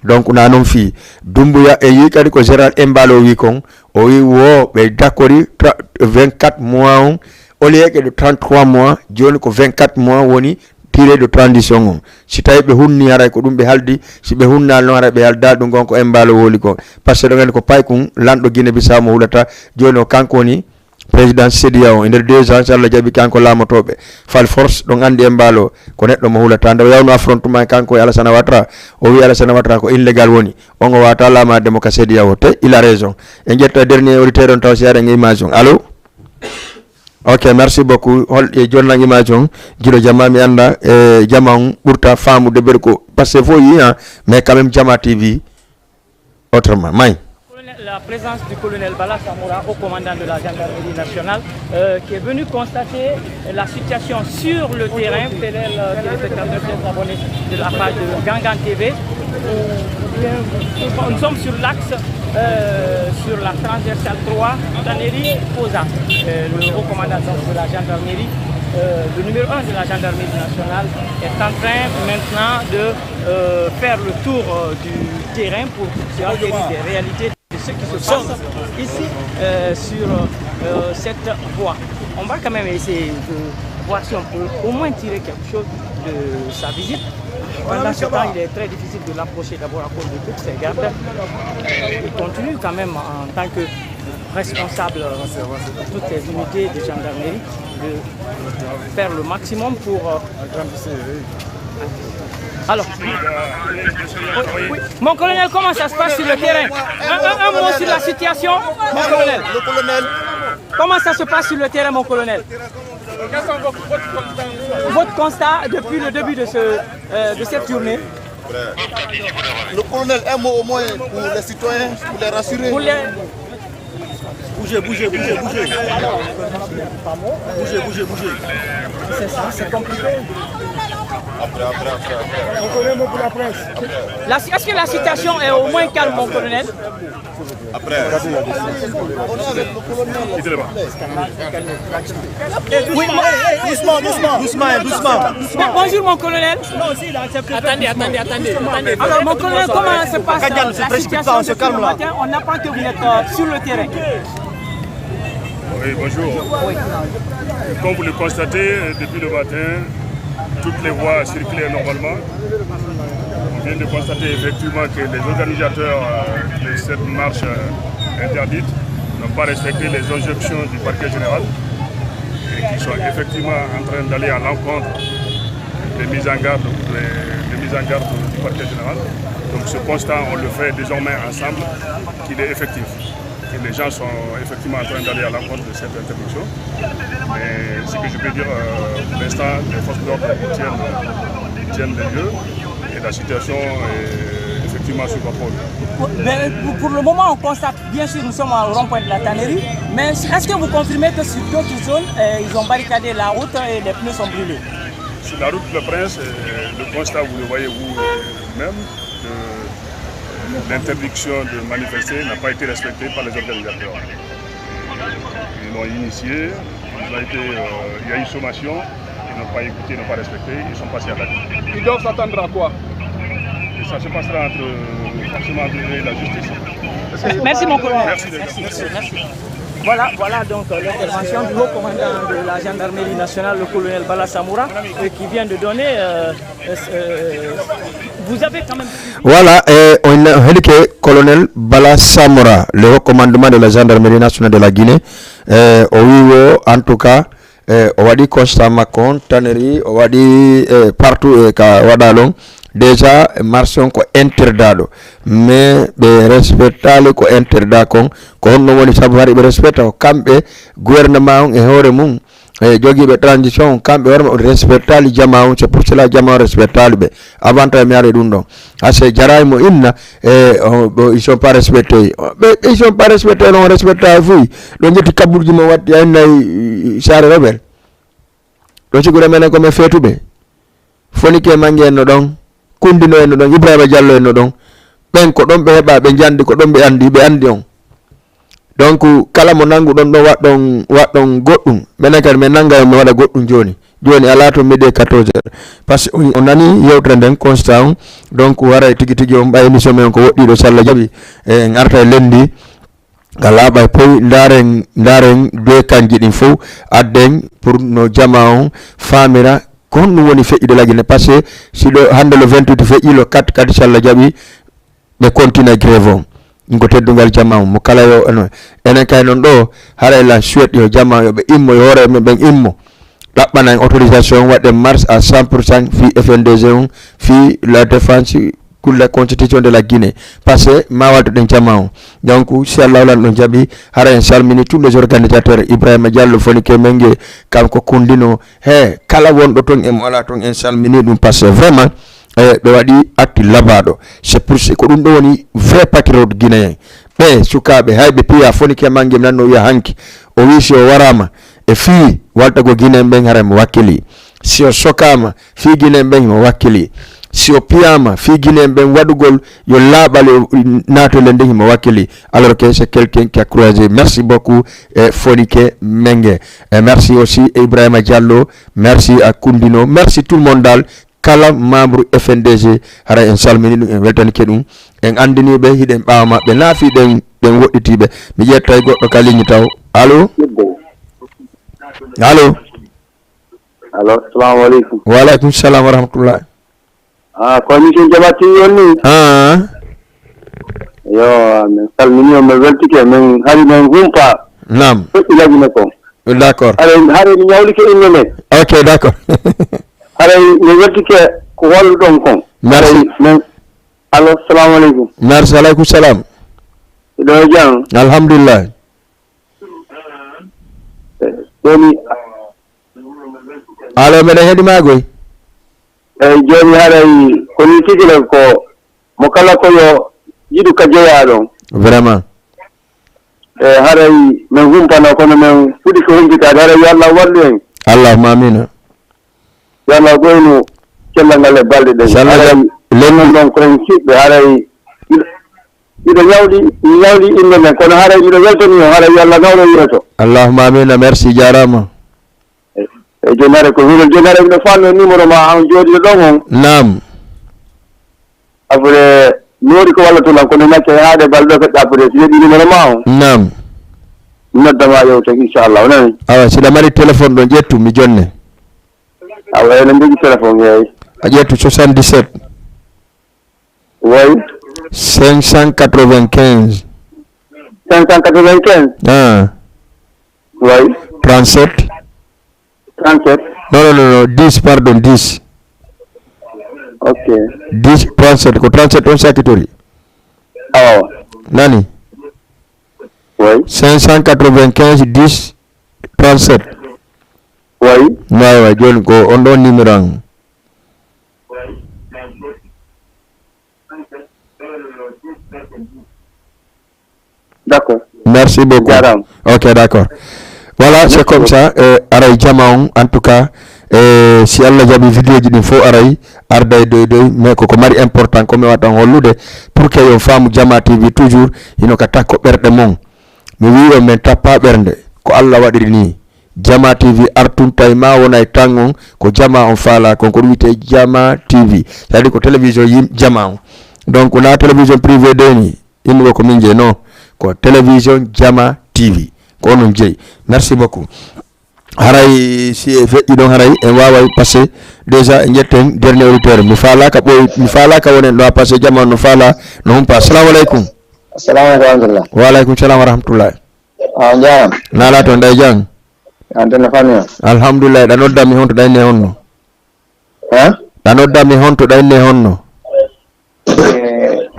Donc, na noon fii, Dumbuya en yii kadi ko Général Embalo wi kon, o wi wo ɓe dakori tra-, vingt-quatre mois on, au lieu que de trente-trois mois, jooni ko vingt-quatre mois woni durée de transition on. Si tawi ɓe hunni haray ko ɗum ɓe haldi, si ɓe hunnaali noon haray ɓe halda ɗum gon ko Embalo woli ko. Parce que ɗon en ko paykun lanɗo Guinée Bissau mo hulata, jooni o kanko woni président CEDEAO e nder deux ans, so Allah jaɓi kanko laamotoɓe. Fal force, ɗon anndi e mbaalo, ko neɗɗo mo hulata. Nde o yawno affrontement kanko e Alassane Ouattara, o wi Alassane Ouattara ko illégal woni. On o wata laamaade mo ka CEDEAO. Te, il a raison. En ƴetta dernier auditeur on taw si aɗa e image on. Allo? Ok, merci beaucoup. Hol e jonnan image on? Gilo jama mi annda, e jama on ɓurta faamude ɓeɗe ko. Parce que fof yi, hein, mais quand même Jama T V. Autrement, May. La présence du colonel Bala Samoura, haut commandant de la gendarmerie nationale, euh, qui est venu constater la situation sur le terrain. Fidèles, euh, téléspectateurs, chers abonnés de la page de Gangan T V, où nous sommes sur l'axe, euh, sur la transversale trois, Taneri Posa. Euh, le haut commandant donc de la gendarmerie, euh, le numéro un de la gendarmerie nationale, est en train maintenant de euh, faire le tour, euh, du terrain pour se renseigner des réalités de ce qui se passe ici, euh, sur, euh, cette voie. On va quand même essayer de voir si on peut au moins tirer quelque chose de sa visite. Pendant ce temps, il est très difficile de l'approcher d'abord à cause de toutes ces gardes. Il continue quand même en tant que responsable, euh, de toutes ces unités de gendarmerie de faire le maximum pour, euh, Alors, oui, oui. Mon colonel, comment ça se passe sur le terrain? Un, un- un mot sur la situation, mon colonel. Le colonel. Comment ça se passe sur le terrain, mon colonel? Votre constat depuis le début de, ce, euh, de cette journée? Le colonel, un mot au moins pour les citoyens, pour les rassurer. Pour les- Bougez, bougez, bougez, bougez. Bougez, bougez, bougez. C'est ça, c'est compliqué. Après, après, après, après. La- Est-ce que la situation est au moins calme, mon colonel? Après. Oui, doucement, doucement, doucement. Bon- Bonjour, mon colonel. Attendez, attendez, attendez, attendez. Alors, mon colonel, comment se passe la situation depuis ce matin? On apprend que vous êtes, euh, sur le terrain. Oui, bonjour. Comme vous le constatez, euh, depuis le matin, toutes les voies circulent normalement. On vient de constater effectivement que les organisateurs, euh, de cette marche, euh, interdite n'ont pas respecté les injonctions du parquet général et qui sont effectivement en train d'aller à l'encontre des mises en garde, des, des mises en garde du parquet général. Donc ce constat, on le fait désormais ensemble, qu'il est effectif. Et les gens sont effectivement en train d'aller à l'encontre de cette interdiction. Mais ce que je peux dire, euh, pour l'instant, les forces de l'ordre tiennent Tiennent les lieux et la situation est effectivement sous contrôle. Mais pour, pour le moment, on constate, bien sûr, nous sommes au rond-point de la tannerie, mais est-ce que vous confirmez que sur d'autres zones, euh, ils ont barricadé la route et les pneus sont brûlés? Sur la route de la Prince, euh, le constat, vous le voyez vous-même, de, euh, l'interdiction de manifester n'a pas été respectée par les organisateurs. Ils l'ont initié, ils ont été, euh, il y a eu sommation, ils n'ont pas écouté, ils n'ont pas respecté, ils sont passés à l'acte. Ils doivent s'attendre à quoi? Et ça se passera entre, forcément entre eux et la justice. Merci, mon colonel. Merci, les gars. Merci, merci. Voilà, voilà donc euh, l'intervention du haut commandant de la gendarmerie nationale, le colonel Bala Samoura, euh, qui vient de donner. Euh, euh, euh, vous avez quand même. Voilà, e on heɗike colonel Bala Samora, le haut commandement de la gendarmerie nationale de la Guinée. E o wi wo, en tout cas, e o waɗi constat makko on, tannerie, o waɗi, e partout e ka waɗa ɗon. Déjà marché on ko interdaɗo, mais ɓe respectali ko interda kon. Ko honno woni sabu hari ɓe respecta? Ko kamɓe, gouvernement on e hoore mum, e jogiiɓe transition on, kamɓe hoore maɓɓe respectali jama on. C'est pour cela jama on respectali ɓe. Avant tawi mi ari ɗum ɗon, ase jaray mo inna, e o- o- ils sont pas respectés. Ɓe ɓe ils sont pas respectés, non respecta fuy. Ɗo jetti kaburuji mo watti ay nay sare rebel. Ɗo sigure menen ko men feetuɓe. Fonike mange en no ɗon, kundino en no ɗon, Ibrahima Diallo en no ɗon. Ɓen ko ɗon ɓe heɓa, ɓe jandi ko ɗon ɓe andi, ɓe andi on. Donc kala mo nanguɗon ɗon waɗɗon waɗɗon goɗɗum, menen kadi min nanga on, mi waɗa goɗɗum joni. Joni ala to midi e quatorze heures, parce que on nani yewtere nden, constat on. Donc haray tigi tigi on ɓay émission men on ko woɗɗiɗo, so Allah jaɓi en arta e lendi ka laaɓa e poy, ndaren ndaren doye kanji ɗin fof, adden pour no jama on famira ko honɗum woni feƴƴude lagine, parce que si ɗo hande le vingt-huit feƴƴi, le quatre kadi so Allah jaɓi ɓe continue grève on. Ɗum ko teddungal jama on mo kala yo eno. Enen kay noon ɗo haray lan suwet yo jama yo ɓe immo, yo hoore men ɓen immo, ɗaɓɓana en autorisation waɗen marche à cent pour cent fii F N D G on, fii la défense pour la constitution de la Guinée, parce que ma waltuɗen jama on. Donc si Allah lan ɗon jaɓi, hara en salmini tous les organisateurs, Ibrahima Diallo, Fonike Menge, kanko kundino he kala wonɗo ton e mo ala ton, en salmini ɗum, parce que vraiment e ɓe waɗi acte labaɗo. C'est pour ça ko ɗum ɗo woni vrai patriote guinéen. Ɓe sukaaɓe hay ɓe piya Fonike Menge, mi nanno wiya hanki o wi si o warama e fii waltago Guinéen ɓen, haray mo wakkili. Si o sokama fii Guinéen ɓen, himo wakkili. Si o piyama fii Guinéen ɓen waɗugol yo laaɓal yo naatole nden, himo wakkili. Alors que c'est quelqu'un qui a croisé. Merci beaucoup e Fonike Menge. E merci aussi e Ibrahima Diallo. Merci à Kundino. Merci tout le monde dal. Kala membre F N D G, haray en salmini ɗum, en weltanike ɗum, en andiniɓe hiɗen ɓaawo maɓɓe, na fii ɗen ɗen woɗɗitiɓe. Mi ƴetta e goɗɗo ka ligne taw. Allo? Allo? Allo, salamu aleykum. Wa aleykum salam wa rahmatullah. Ah, ko émission Jama T V on ni? Ah, Yo, min salmini on, min weltike, min hari min humpa nam. Feƴƴi lagine kon. D'accord. Haray haray mi ñawlike innde nde. Ok, d'accord. Haray mi weltike ko walluɗon kon. Merci. Haray min Allo, salamu aleykum. Merci, aleykum salam. Ɗo e jam. Alhamdulillah. Joni Allo, meɗen heɗima goy. Eyi, joni haray ko ni tigi ɗon, ko mo kala ko yo yiɗu ka jeyaa ɗon. Vraiment. E haray min humpana, kono min fuɗi ko humpitaade. Haray yo Allah wallu en. Allahumma amina. Yo Allah ɓoynu cellal ngal e balɗe ɗen. Cellal ngal. Haray Lenni. Ɗon kono siɓɓe haray miɗo, miɗo ñawli, mi ñawli innde men, kono haray miɗo weltani on, haray yo Allah nawro yeeso. Allahumma amina, merci, jarama. E joni haray ko hulol, joni haray miɗo fanno numéro ma, an jooɗiɗo ɗon on. Nam. Après mi woodi ko wallata lan, kono mi acca haade balɗe o feƴƴa, après si yeɗi numéro ma o, Nam. Mi noddama yewten, inchallah, o nani. Awa, siɗa mari téléphone ɗon, ƴettu, mi jonne. Awa, ene jogui téléphone, eyi. A ƴettu soixante-dix-sept. Oui. Cinq cent quatre-vingt-quinze. Cinq cent quatre-vingt-quinze. Ah. Oui. Trente-sept. Trente-sept. Non, non, non, non, dix, pardon, dix. Ok. Dix, trente-sept, ko trente-sept on sakitori. Awa. Nani? Oui. Cinq cent quatre-vingt-quinze, dix, trente-sept. Oui. Awa, joni ko on ɗon numéro an. D'accord. Merci beaucoup. Jaaraama. Ok, d'accord. Voilà, c'est comme ça. Eh, aray jama on, en tout cas, eh, si Allah jaɓi vidéo ji ɗin fof aray, arday doy doy, mais koko mari important, ko mi watan hollude, pour que yon faamu Jama T V toujours, hino ka takko ɓerɗe mon. Mi wi on men tappa ɓernde, ko Allah waɗiri ni. Jama T V artun tawi ma wonay tan on, ko jama on faala kon, ko ɗum wiyetee Jama T V. C'est-à-dire ko télévision yim-, jama on. Donc na télévision privé de ni. Innugol ko min jeyi, non, ko télévision Jama T V. Ko onon jeyi. Merci beaucoup. Haray si e feƴƴi ɗon, haray en waaway passé déjà, e njetten dernier auditeur. Mi faalaaka ɓooy, mi faalaaka wonen ɗo a passé, jama no faala, no humpa. Assalamu aleykum. Assalamu aleykum wa rahmatullah. Wa aleykum salam wa rahmatullah. A jaaraama. Nala toon, ɗay jam? An toon no fanni on? Alhamdulillah. Ɗa nodda mi honto, ɗa inne honno? Hein? Ɗa nodda mi honto, ɗa inne honno? Eh,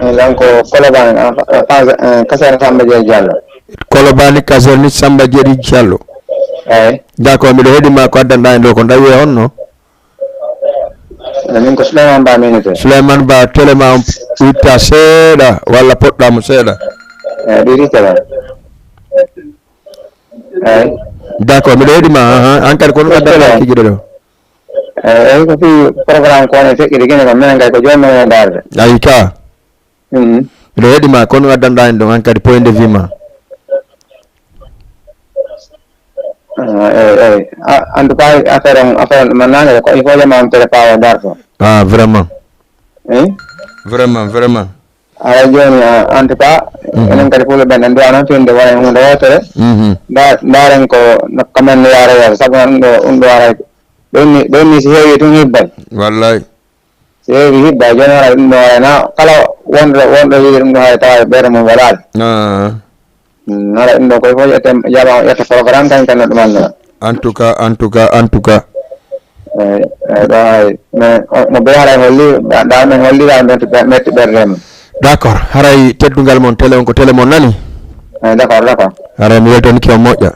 eh, lan ko Colobane, en fa-, en face, eh, caserne Samba Diéry Diallo. Colobane, caserne Samba Diéry Diallo. Eyi. D'accord, miɗo heɗi ma, ko addanɗa en ɗo ko, ɗa wiye honno? Eh, min ko Souleymane Ba mi innetee. Souleymane Ba, télé ma on itta seeɗa, walla poɗɗa mo seeɗa? Eh, ɗiɗi télé. Eyi. D'accord, miɗo heɗi ma, ahan, an kadi ko ɗum addanɗa en tigi ɗo? Eyi, eyi, ko fii programme ko woni feƴƴude Gine ko minen kay ko jooni men woni daarde. Ayi ka. Mhm. Miɗo heɗi ma, ko ɗum addanɗa en ɗon, an kadi point de vue ma? Ah, eyi, eyi. A, en tout cas, affaire on, affaire on, man nane ko il faut jama on préparé darto. Ah, vraiment. Eyi? Vraiment, vraiment. Aray jooni, a, en tout cas, mhm, enen kadi Fulɓe ɓen, en duwa noon finde wona e huunde wootere. Mhm. Nda-, ndaaren ko no, ko men no yaara yeeso, sabu noon ɗum ɗo, ɗum ɗo aray, ɗum ni, ɗum ni si heewi tun hibbay. Wallay. Si heewi hibbay, jooni aray ɗum ɗo aray na, kala wonɗo, wonɗo yiɗi ɗum ɗo hay tawa ɓeyɗo mum waɗaali. Ah. Mm, aray ɗum ɗo koye fof ƴette, jaɓa on ƴetta programme kañ kan no ɗum annduɗa. En tout cas, en tout cas, en tout cas. Eyi, eyi, ɗo hay, mais, o, mo be haray holli, da, da men holli, da men metti ɓe-, metti ɓernde mum. D'accord, haray teddungal mon, télé on ko télé mon nani? Eyi, d'accord, d'accord. Haray mi weltanike on moƴƴa.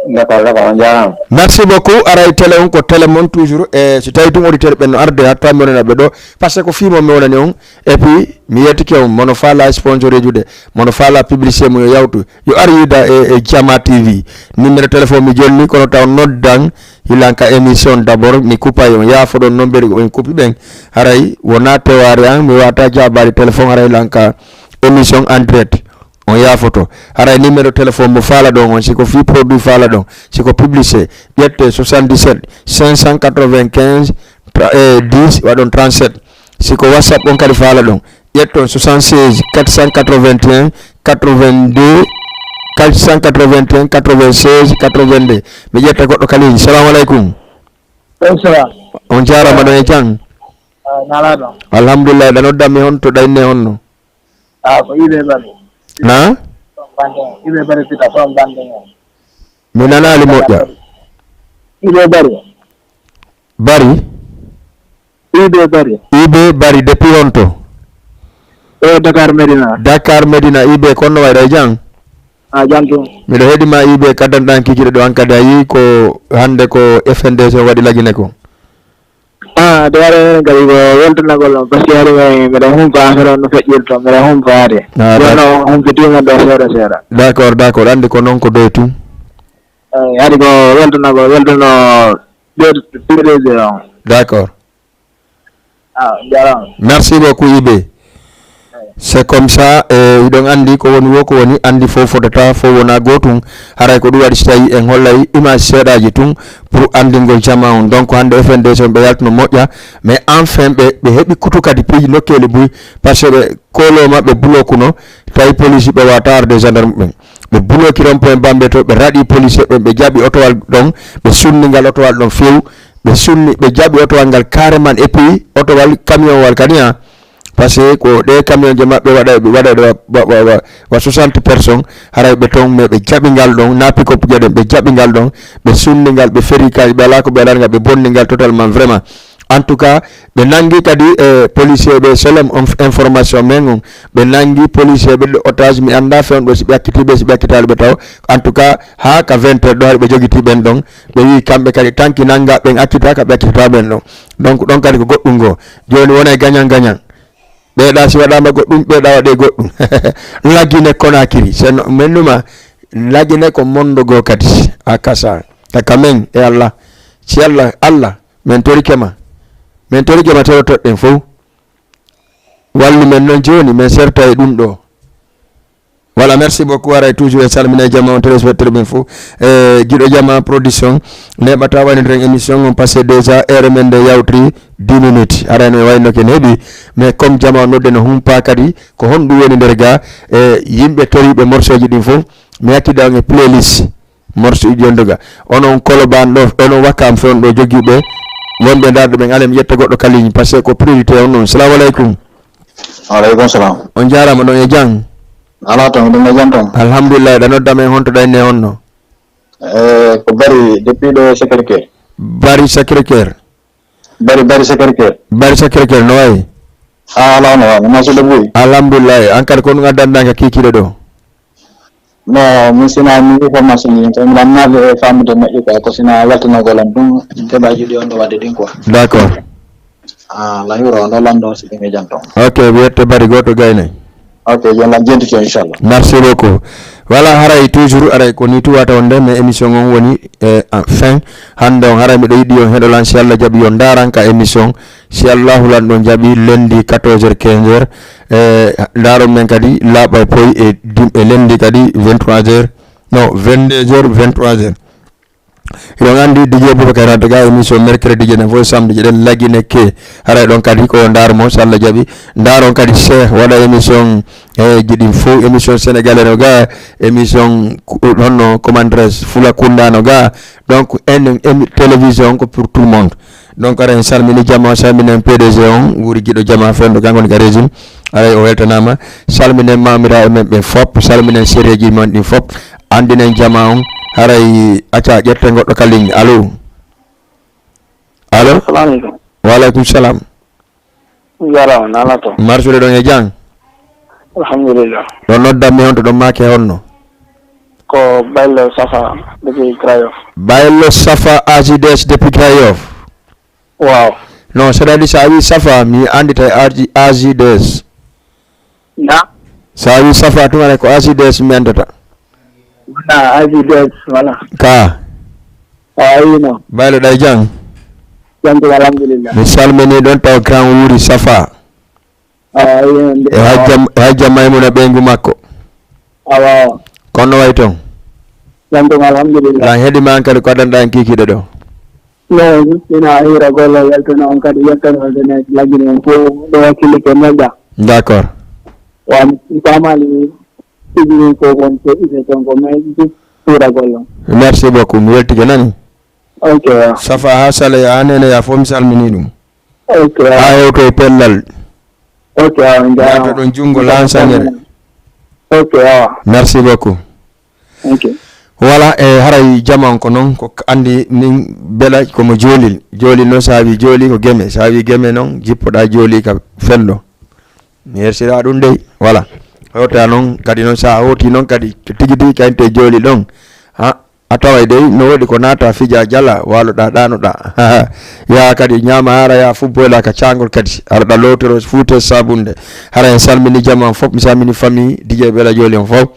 D'accord, d'accord, on jaaraama. Merci beaucoup, haray télé on ko télé mon toujours, e si tawi tun auditeur ɓen no arde, hatta mi wonana ɓe ɗo, parce que ko fii mon mi wonani on, et puis mi yettike on, mono faala sponsor ejude, mono faala publicité mum yo yawtu. Yo ar yida e, e Jama T V. Numéro téléphone mi jonni, kono taw noddan, hilan ka émission d'abord, mi kupa yon. Yaafoɗon noon, mbeɗi ko en kupi ɓen. Haray wona tewaare an, mi wata jaabaade téléphone, haray lan ka émission en direct. On yaafoto. Haray numéro téléphone mo faala ɗon on, si ko fii produit faala ɗon, si ko publicité, ƴette soixante-dix-sept cinq cent quatre-vingt-quinze, tra-, eh, dix, waɗon trente-sept. Si ko WhatsApp on kadi faala ɗon, ƴetton soixante-seize quatre cent quatre-vingt-un quatre-vingt-deux, quatre cent quatre-vingt-un quatre-vingt-seize quatre-vingt-deux. Mi ƴetta goɗɗo kadi. Salamu aleykum. Aleykum salam. On jaaraama, ɗon e jam? Ah, nalaaɗo. Alhamdulillah, ɗa noddan mi honto, ɗa inne honno? Ah, ko Ibe Bari. Na? Ibe Bari fita from Bande. Mi nanaali moƴƴa. Ibe Bari. Bari? Ibe Bari. Ibe Bari, depuis honto? E Dakar Medina. Dakar Medina, Ibe, kono waɗa e jam? A jam tun. Miɗo heɗi ma, Ibe, kaddan ɗan kikiɗe ɗo an kadi a yii ko hannde ko F N D C waɗi lagine ko. Ah, de waɗa heen kadi ko weltanagol on, parce que haɗi mi, miɗa humpa affaire on no feƴƴirto, miɗa humpa haade. Ah, jooni o humpitiima ɗo seeɗa seeɗa. D'accord, d'accord, anndi ko noon ko doy tun. Eh, haɗi ko weltanagol, weltano P D G on. D'accord. Ah, jaaraama. Merci beaucoup, Ibe. C'est comme ça, eh, hiɗon anndi ko woni wo ko woni, anndi fof fotata, fof wona gootum. Haray ko ɗum waɗi si tawi en hollay image seeɗaaji tun pour anndingol jama on. Donc hannde F N D C on ɓe yaltuno moƴƴa, mais enfin ɓe, ɓe heɓi kutu kadi piiji nokkeeli buy, parce que ɓe kooloo maɓɓe bulokuno, tawi police ɓe wata arde gendarme ɓen. Ɓe buloki rond-point Bambe to, ɓe raɗi policier ɓen, ɓe jaɓi otowal ɗon, ɓe sunni ngal otowal ɗon few, ɓe sunni, ɓe jaɓi otowal ngal carrément, et puis otowal camion wal kadi, ha. Parce que ko ɗe camion je maɓɓe waɗa, ɓe waɗa ɗo wa, wa, wa, wa soixante personnes, haray ɓe ton, mais ɓe jaɓi ngal ɗon, na pick-up je ɗen, ɓe jaɓi ngal ɗon, ɓe sunni ngal, ɓe feri kay, ɓe ala ko ɓe waɗani ngal, ɓe bonni ngal totalement, vraiment. En tout cas, ɓe nangi kadi, eh, policier ɓe, selon on information men on, ɓe nangi policier ɓe ɗo otage, mi annda fewndo si ɓe acciti ɓe, si ɓe accitaali ɓe taw. En tout cas, haa ka vingt heures ɗo hari ɓe jogiti ɓen ɗon, ɓe wi kamɓe kadi tanki nanga ɓen accita ka ɓe accitata ɓen ɗon. Donc ɗon kadi ko goɗɗum go. Jooni wona e gagnant gagnant. Ɓeeɗa si waɗaama goɗɗum, ɓeeɗa waɗe goɗɗum. Lagine Konakiri, sen mennuma. Lagine ko mondo goo kadi. A kasa taka men e Allah. Si Allah, Allah, men torike ma. Men torike ma, tewo toɗɗen fow. Wallu men noon jooni, men serta e ɗum ɗo. Voilà, merci beaucoup. Aray toujours en salmina e jama on, téléspectateur ɓen fof. E giɗo jama production, neɓata waynodir en émission on, passé déjà heure men nde yawtri dix minutes. Aray no wayno ken heɓi, mais comme jama on nodde no humpa kadi, ko honɗum woni nder ga, e yimɓe toriiɓe morceau ji ɗin fof, mi accida on e playlist morceau uji on doga. Onon Colobane ɗo, onon Wakam fewndo ɗo jogiiɓe, wonɓe ndarɗo ɓen, alem ƴetta goɗɗo ka ligne, parce que ko priorité on noon. Salamu aleykum. Aleykum salam. On jaaraama, ɗon e jam? Alaa toon, ɗum e jam toon. Alhamdulillah, ɗa nodda men honto ɗa inne honno? Eh, ko Bari, depuis ɗo Sacré-Cœur. Bari Sacré-Cœur. Bari, Bari Sacré-Cœur. Bari Sacré-Cœur, no wayi? Ah, alaa, no wayi, no suuɗa buy. Alhamdulillah, an kadi ko ɗum addanɗaa ka kiikiiɗe ɗo? No, min sina mi information ji, tawi mbiɗa naade e faamude moƴƴi quoi, ko sina yaltinagol am ɗum, keɓa jiɗi on ɗo waɗde ɗin quoi. D'accord. Ah, la hiro, on ɗo lanndo si ɗum e jam toon. Ok, wiyette Bari gooto gayne. Ok, yo Allah jentito, inchallah. Merci beaucoup. Voilà, haray toujours, aray ko ni tuwata on nde, mais émission on woni, eh, en fin. Hannde on haray miɗo yiɗi on heɗolan, si Allah jaɓi on ndaran ka émission. Si Allahu lanɗo jaɓi, lundi quatorze heures, quinze heures. Eh, ndaron men kadi laaɓa e poy e dim-, e lundi kadi vingt-trois heures. Non, vingt-deux heures, vingt-trois heures. Hiɗon anndi D J Boubacar Hadda ga émission mercredi je ɗen fof samedi je ɗen lagine ke. Haray ɗon kadi ko ndaar mo, so Allah jaɓi. Ndaaron kadi Cheikh waɗa émission, eh, ji ɗin fof, émission sénégalais no ga, émission ku-, honno, comment dirais-je, Fula Kunda no ga. Donc, en, en télévision ko pour tout le monde. Donc, aray en salmini jama, salminen P D G on, wuuri giɗo jama fewndo, kanko woni ka régime. Aray o weltanaama. Salminen maamira e men ɓen fop, salminen sereji men ɗin fop. Anndinen jama on, haray acca ƴetten goɗɗo ka ligne. Allo? Allo? Assalamu aleykum. Wa aleykum salam. Jaaraama, nala to. Marsude ɗon e jam? Alhamdulillah. Ɗo noddan mi honto ɗon maake honno? Ko Baylo Safa depuis Grand Yoff. Baylo Safa A J D S depuis Grand Yoff. Waaw. Non, c'est-à-dire, so a wi Safa, mi annditay A J, A J D S. Na? So a wi Safa, tun aray ko A J D S mi anndata. Wona A J D S, voilà. Ka? A, ayi, non. Baylo ɗa e jam? Jam tigi, alhamdulillah. Mi salmini ɗon taw Grand Wuri Safa. A, ayi, non, e hajja, e hajja Maymuna ɓeyngu makko. Awa. Kono no wayi toon? Jam tigi, alhamdulillah. Lan heɗi ma an kadi ko addanɗa en kiikiiɗe ɗo? No, ina hira golo yaltana on kadi yaltana on kadi lagine on fof ɗo wakkili ke moƴƴa. D'accord. Wa mi famali tigi min fof on ko ise toon ko mais ɗum suura golo. Merci beaucoup. Mi weltike nani. Ok, wa. Safa ha Sale ya ha Nene ya fof mi salmini ɗum. Ok, wa. Ha hewto e pellal. Ok, wa. Yaato ɗon junngo lan sangere. Ok, wa. Merci beaucoup. Ok. Voilà, e haray jaman ko noon, ko k-, anndi min bela komo joolil. Joolil noon, so a wi jooli ko geme. So a wi geme noon, jippoɗa jooli ka fello. Mi hersira ɗum dey. Voilà. Hewta noon, kadi noon, so a hewti noon kadi, tigi tigi kañte jooli ɗon. Ha, a taway dey, no woodi ko naata, fija, jala, waloɗa, ɗaanoɗa. Ya kadi, ñaama, hara, ya fubboyla ka caangol kadi. Hara ɗa lowtoro, fuute, sabunde. Hara en salmini jaman fof, mi salmini famille, D J Bela Jooli on fof.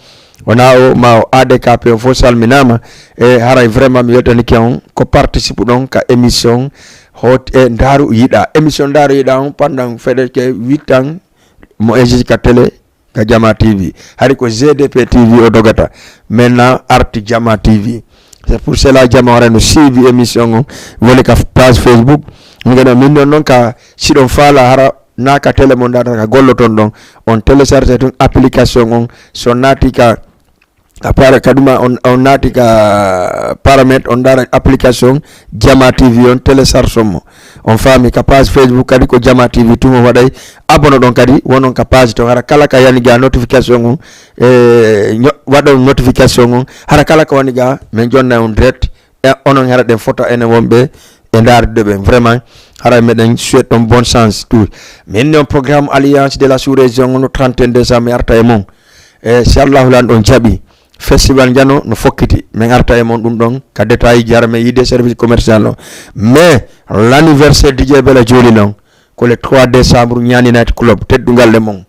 Wona o ma o A D K P on fof salminaama. E haray vraiment mi weltanike on ko participe ɗon ka émission hot-, e Ndaaru Yiɗa. Émission Ndaaru Yiɗa on pendant feɗeke huit ans mo existe ka télé ka Jama T V. Hari ko G D P T V o dogata. Maintenant arti Jama T V. C'est pour cela Jama o no suivi émission on. Woni ka page Facebook. Ngeno min non non ka siɗon faala hara na ka télé mo ndaarata ka golloton ɗon, on télécharge tun application on. So naati ka, ka para-, ka ɗuma on, on naati ka paramètre, on ndaara application Jama T V, on télécharge mo. On faami ka page Facebook kadi ko Jama T V tun, on waɗay abonné ɗon kadi, wonon ka page ton, hara kala ka yani ga notification on, e, ño-, waɗon notification on, hara kala ka woni ga, min jonna on direct. E onon hara ɗen fota enen wonɓe e ndaardude ɓen. Vraiment, hara meɗen souhaite on bonne chance tout. Min ni on programme Alliance de la Sous-Région, on trente et un décembre, mi arta e mon. E si Allahu lan ɗon jaɓi, festival Njano no fokkiti. Min arta e mon ɗum ɗon, ka détail ji hara men yiide service commercial on. Mais l'anniversaire D J Bela Jooli non, ko le trois décembre, Niani Night Club, teddungal e mon.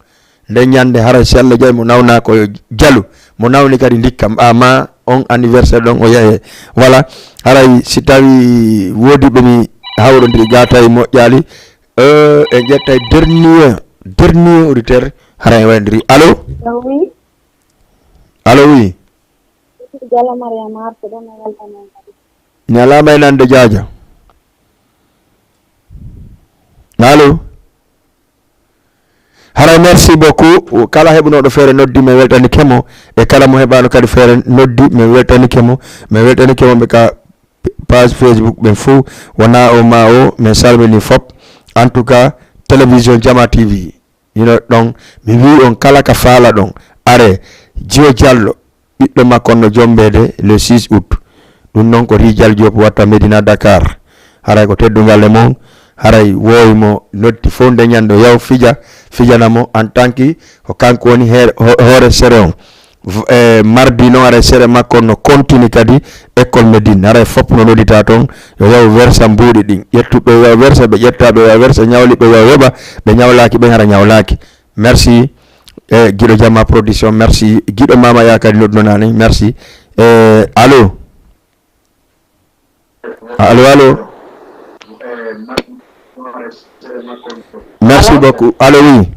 Nde ñande haray si Allah jaɓi mo nawna ko jalu, mo nawni kadi ndikka, mba ma on anniversaire ɗon o yahe. Voilà, haray si tawi woodi ɓe mi hawrondiri gata e moƴƴali, euh, en ƴettay dernier, dernier auditeur, haray en wayndiri. Allô? Allô, oui. Allô, oui. Diallo Mariama Artuɗo, mi weltanama kadi. Mi alaa may nande Jaaja. Allô? Haray, merci beaucoup. Kala heɓunooɗo feere noddi, mi weltanike mo. E kala mo heɓaano kadi feere noddi, mi weltanike mo. Mi weltanike mo ɓe ka page Facebook ɓen fof. Wona o ma o, mi salmini fop. En tout cas, télévision Jama T V. Ino ɗon, mi wii on kala ka faala ɗon. Are, Jiyo Jallo, ɓiɗɗo makko no jombeede le six août. Ɗum noon ko Rijal Diop watta Medina Dakar. Haray ko teddungal e mon, haray woowi mo noddi fof nde ñande o yaw fija, fijana mo en tant que ko kanko woni heer-, ho-, hoore sere on. V-, eh, mardi noon haray sere makko no continue kadi école Médine. Haray fop no noddita toon, yo yaw wersa mbuuɗi ɗin. Ƴettuɓe yo yaw wersa, ɓe ƴetta ɓe yaw wersa, ñawliɓe yo yaw yoɓa, ɓe ñawlaaki ɓen hara ñawlaaki. Merci. Eh, Giɗo Jama Production, merci. Giɗo Mama Ya kadi nodduno nane, merci. Eh, allô? Allô, allô? Merci beaucoup. Allô, oui.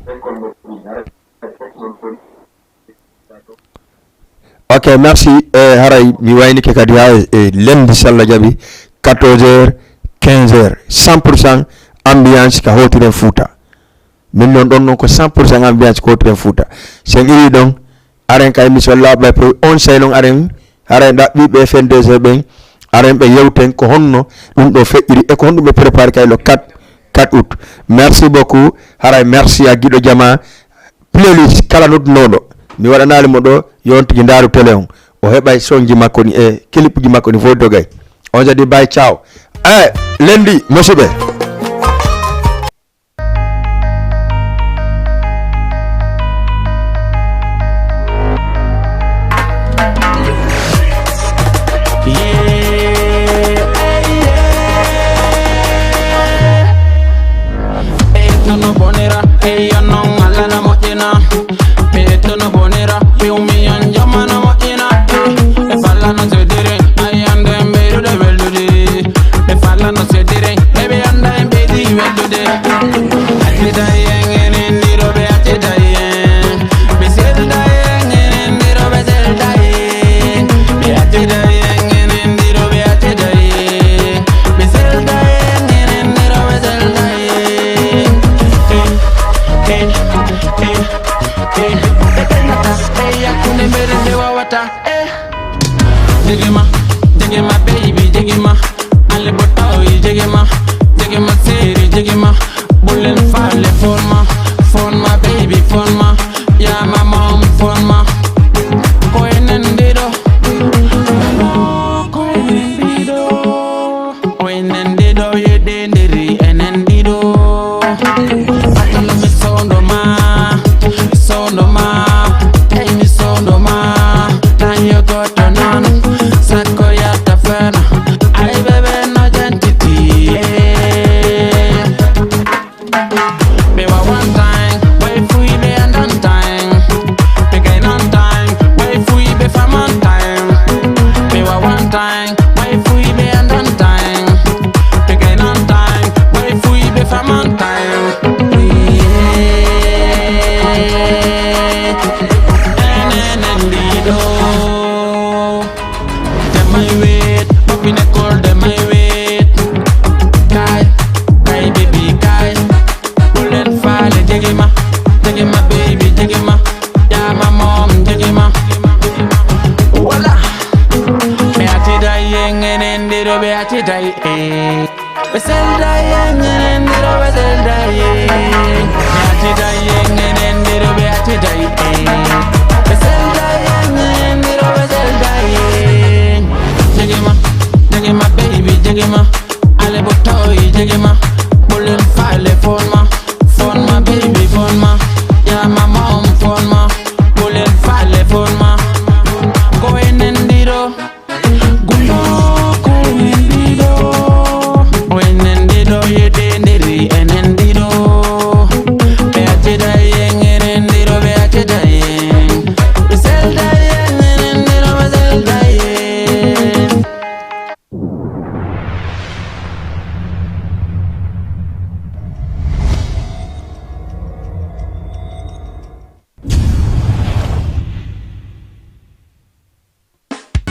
Ok, merci. Eh, haray mi waynike kadi ha e, e lundi, si Allah jaɓi, quatorze heures, quinze heures, cent pour cent ambiance ka Hootiren Fuuta. Min noon ɗon noon ko cent pour cent ambiance ko Hootiren Fuuta. Sen iwi ɗon, aren ka émission laaɓa e pew, on sey noon aren, aren ɗaɓɓiiɓe F N deux C ɓen, aren ɓe yewten ko honno ɗum ɗo feƴƴiri e ko honɗum ɓe préparé kay le quatre, quatre août. Merci beaucoup. Haray merci a Giɗo Jama. Playlist kala noddunooɗo, mi waɗanaali mo ɗo, yo on tigi ndaaru télé on. O heɓay sonji makko ni e clipji makko ni fof dogay. On se dit bye, ciao. Eh, lundi, musidɓe. Ɓe ettuno bonira, e yo non Allah na moƴƴina. Ɓe ettuno bonira, ɓe ummi on jamma na moƴƴina. Ɓe falla no seddiri, ayande ɓeydude weldude. Ɓe falla no seddiri, ɓe ɓe anda en ɓeydi weldude. Accita en enen ɗiɗo ɓe accita en. Ɓe selda en enen ɗiɗo ɓe selda en. Ɓe accita en enen ɗiɗo ɓe accita en. Ɓe selda en enen ɗiɗo ɓe selda en. Eh, eh, eh, eh. Ɓe ɓennata, ɓe yakkunde mbele nde wawata. Eh. Jigima, jigima baby, jigima. Ale botawi, jigima, jigima seri, jigima. Bullen fale phone ma, phone ma baby, phone ma. Ya ma mom, phone ma. Ko enen ɗiɗo. Ko enen ɗiɗo. Ko enen ɗiɗo yeɗendiri enen ɗiɗo. Atala mi sondo ma, mi sondo ma, ey mi sondo ma. Tan yo goto nano, sakko yatta fena. Ay bebe no jantiti, eh. Ɓe wawanta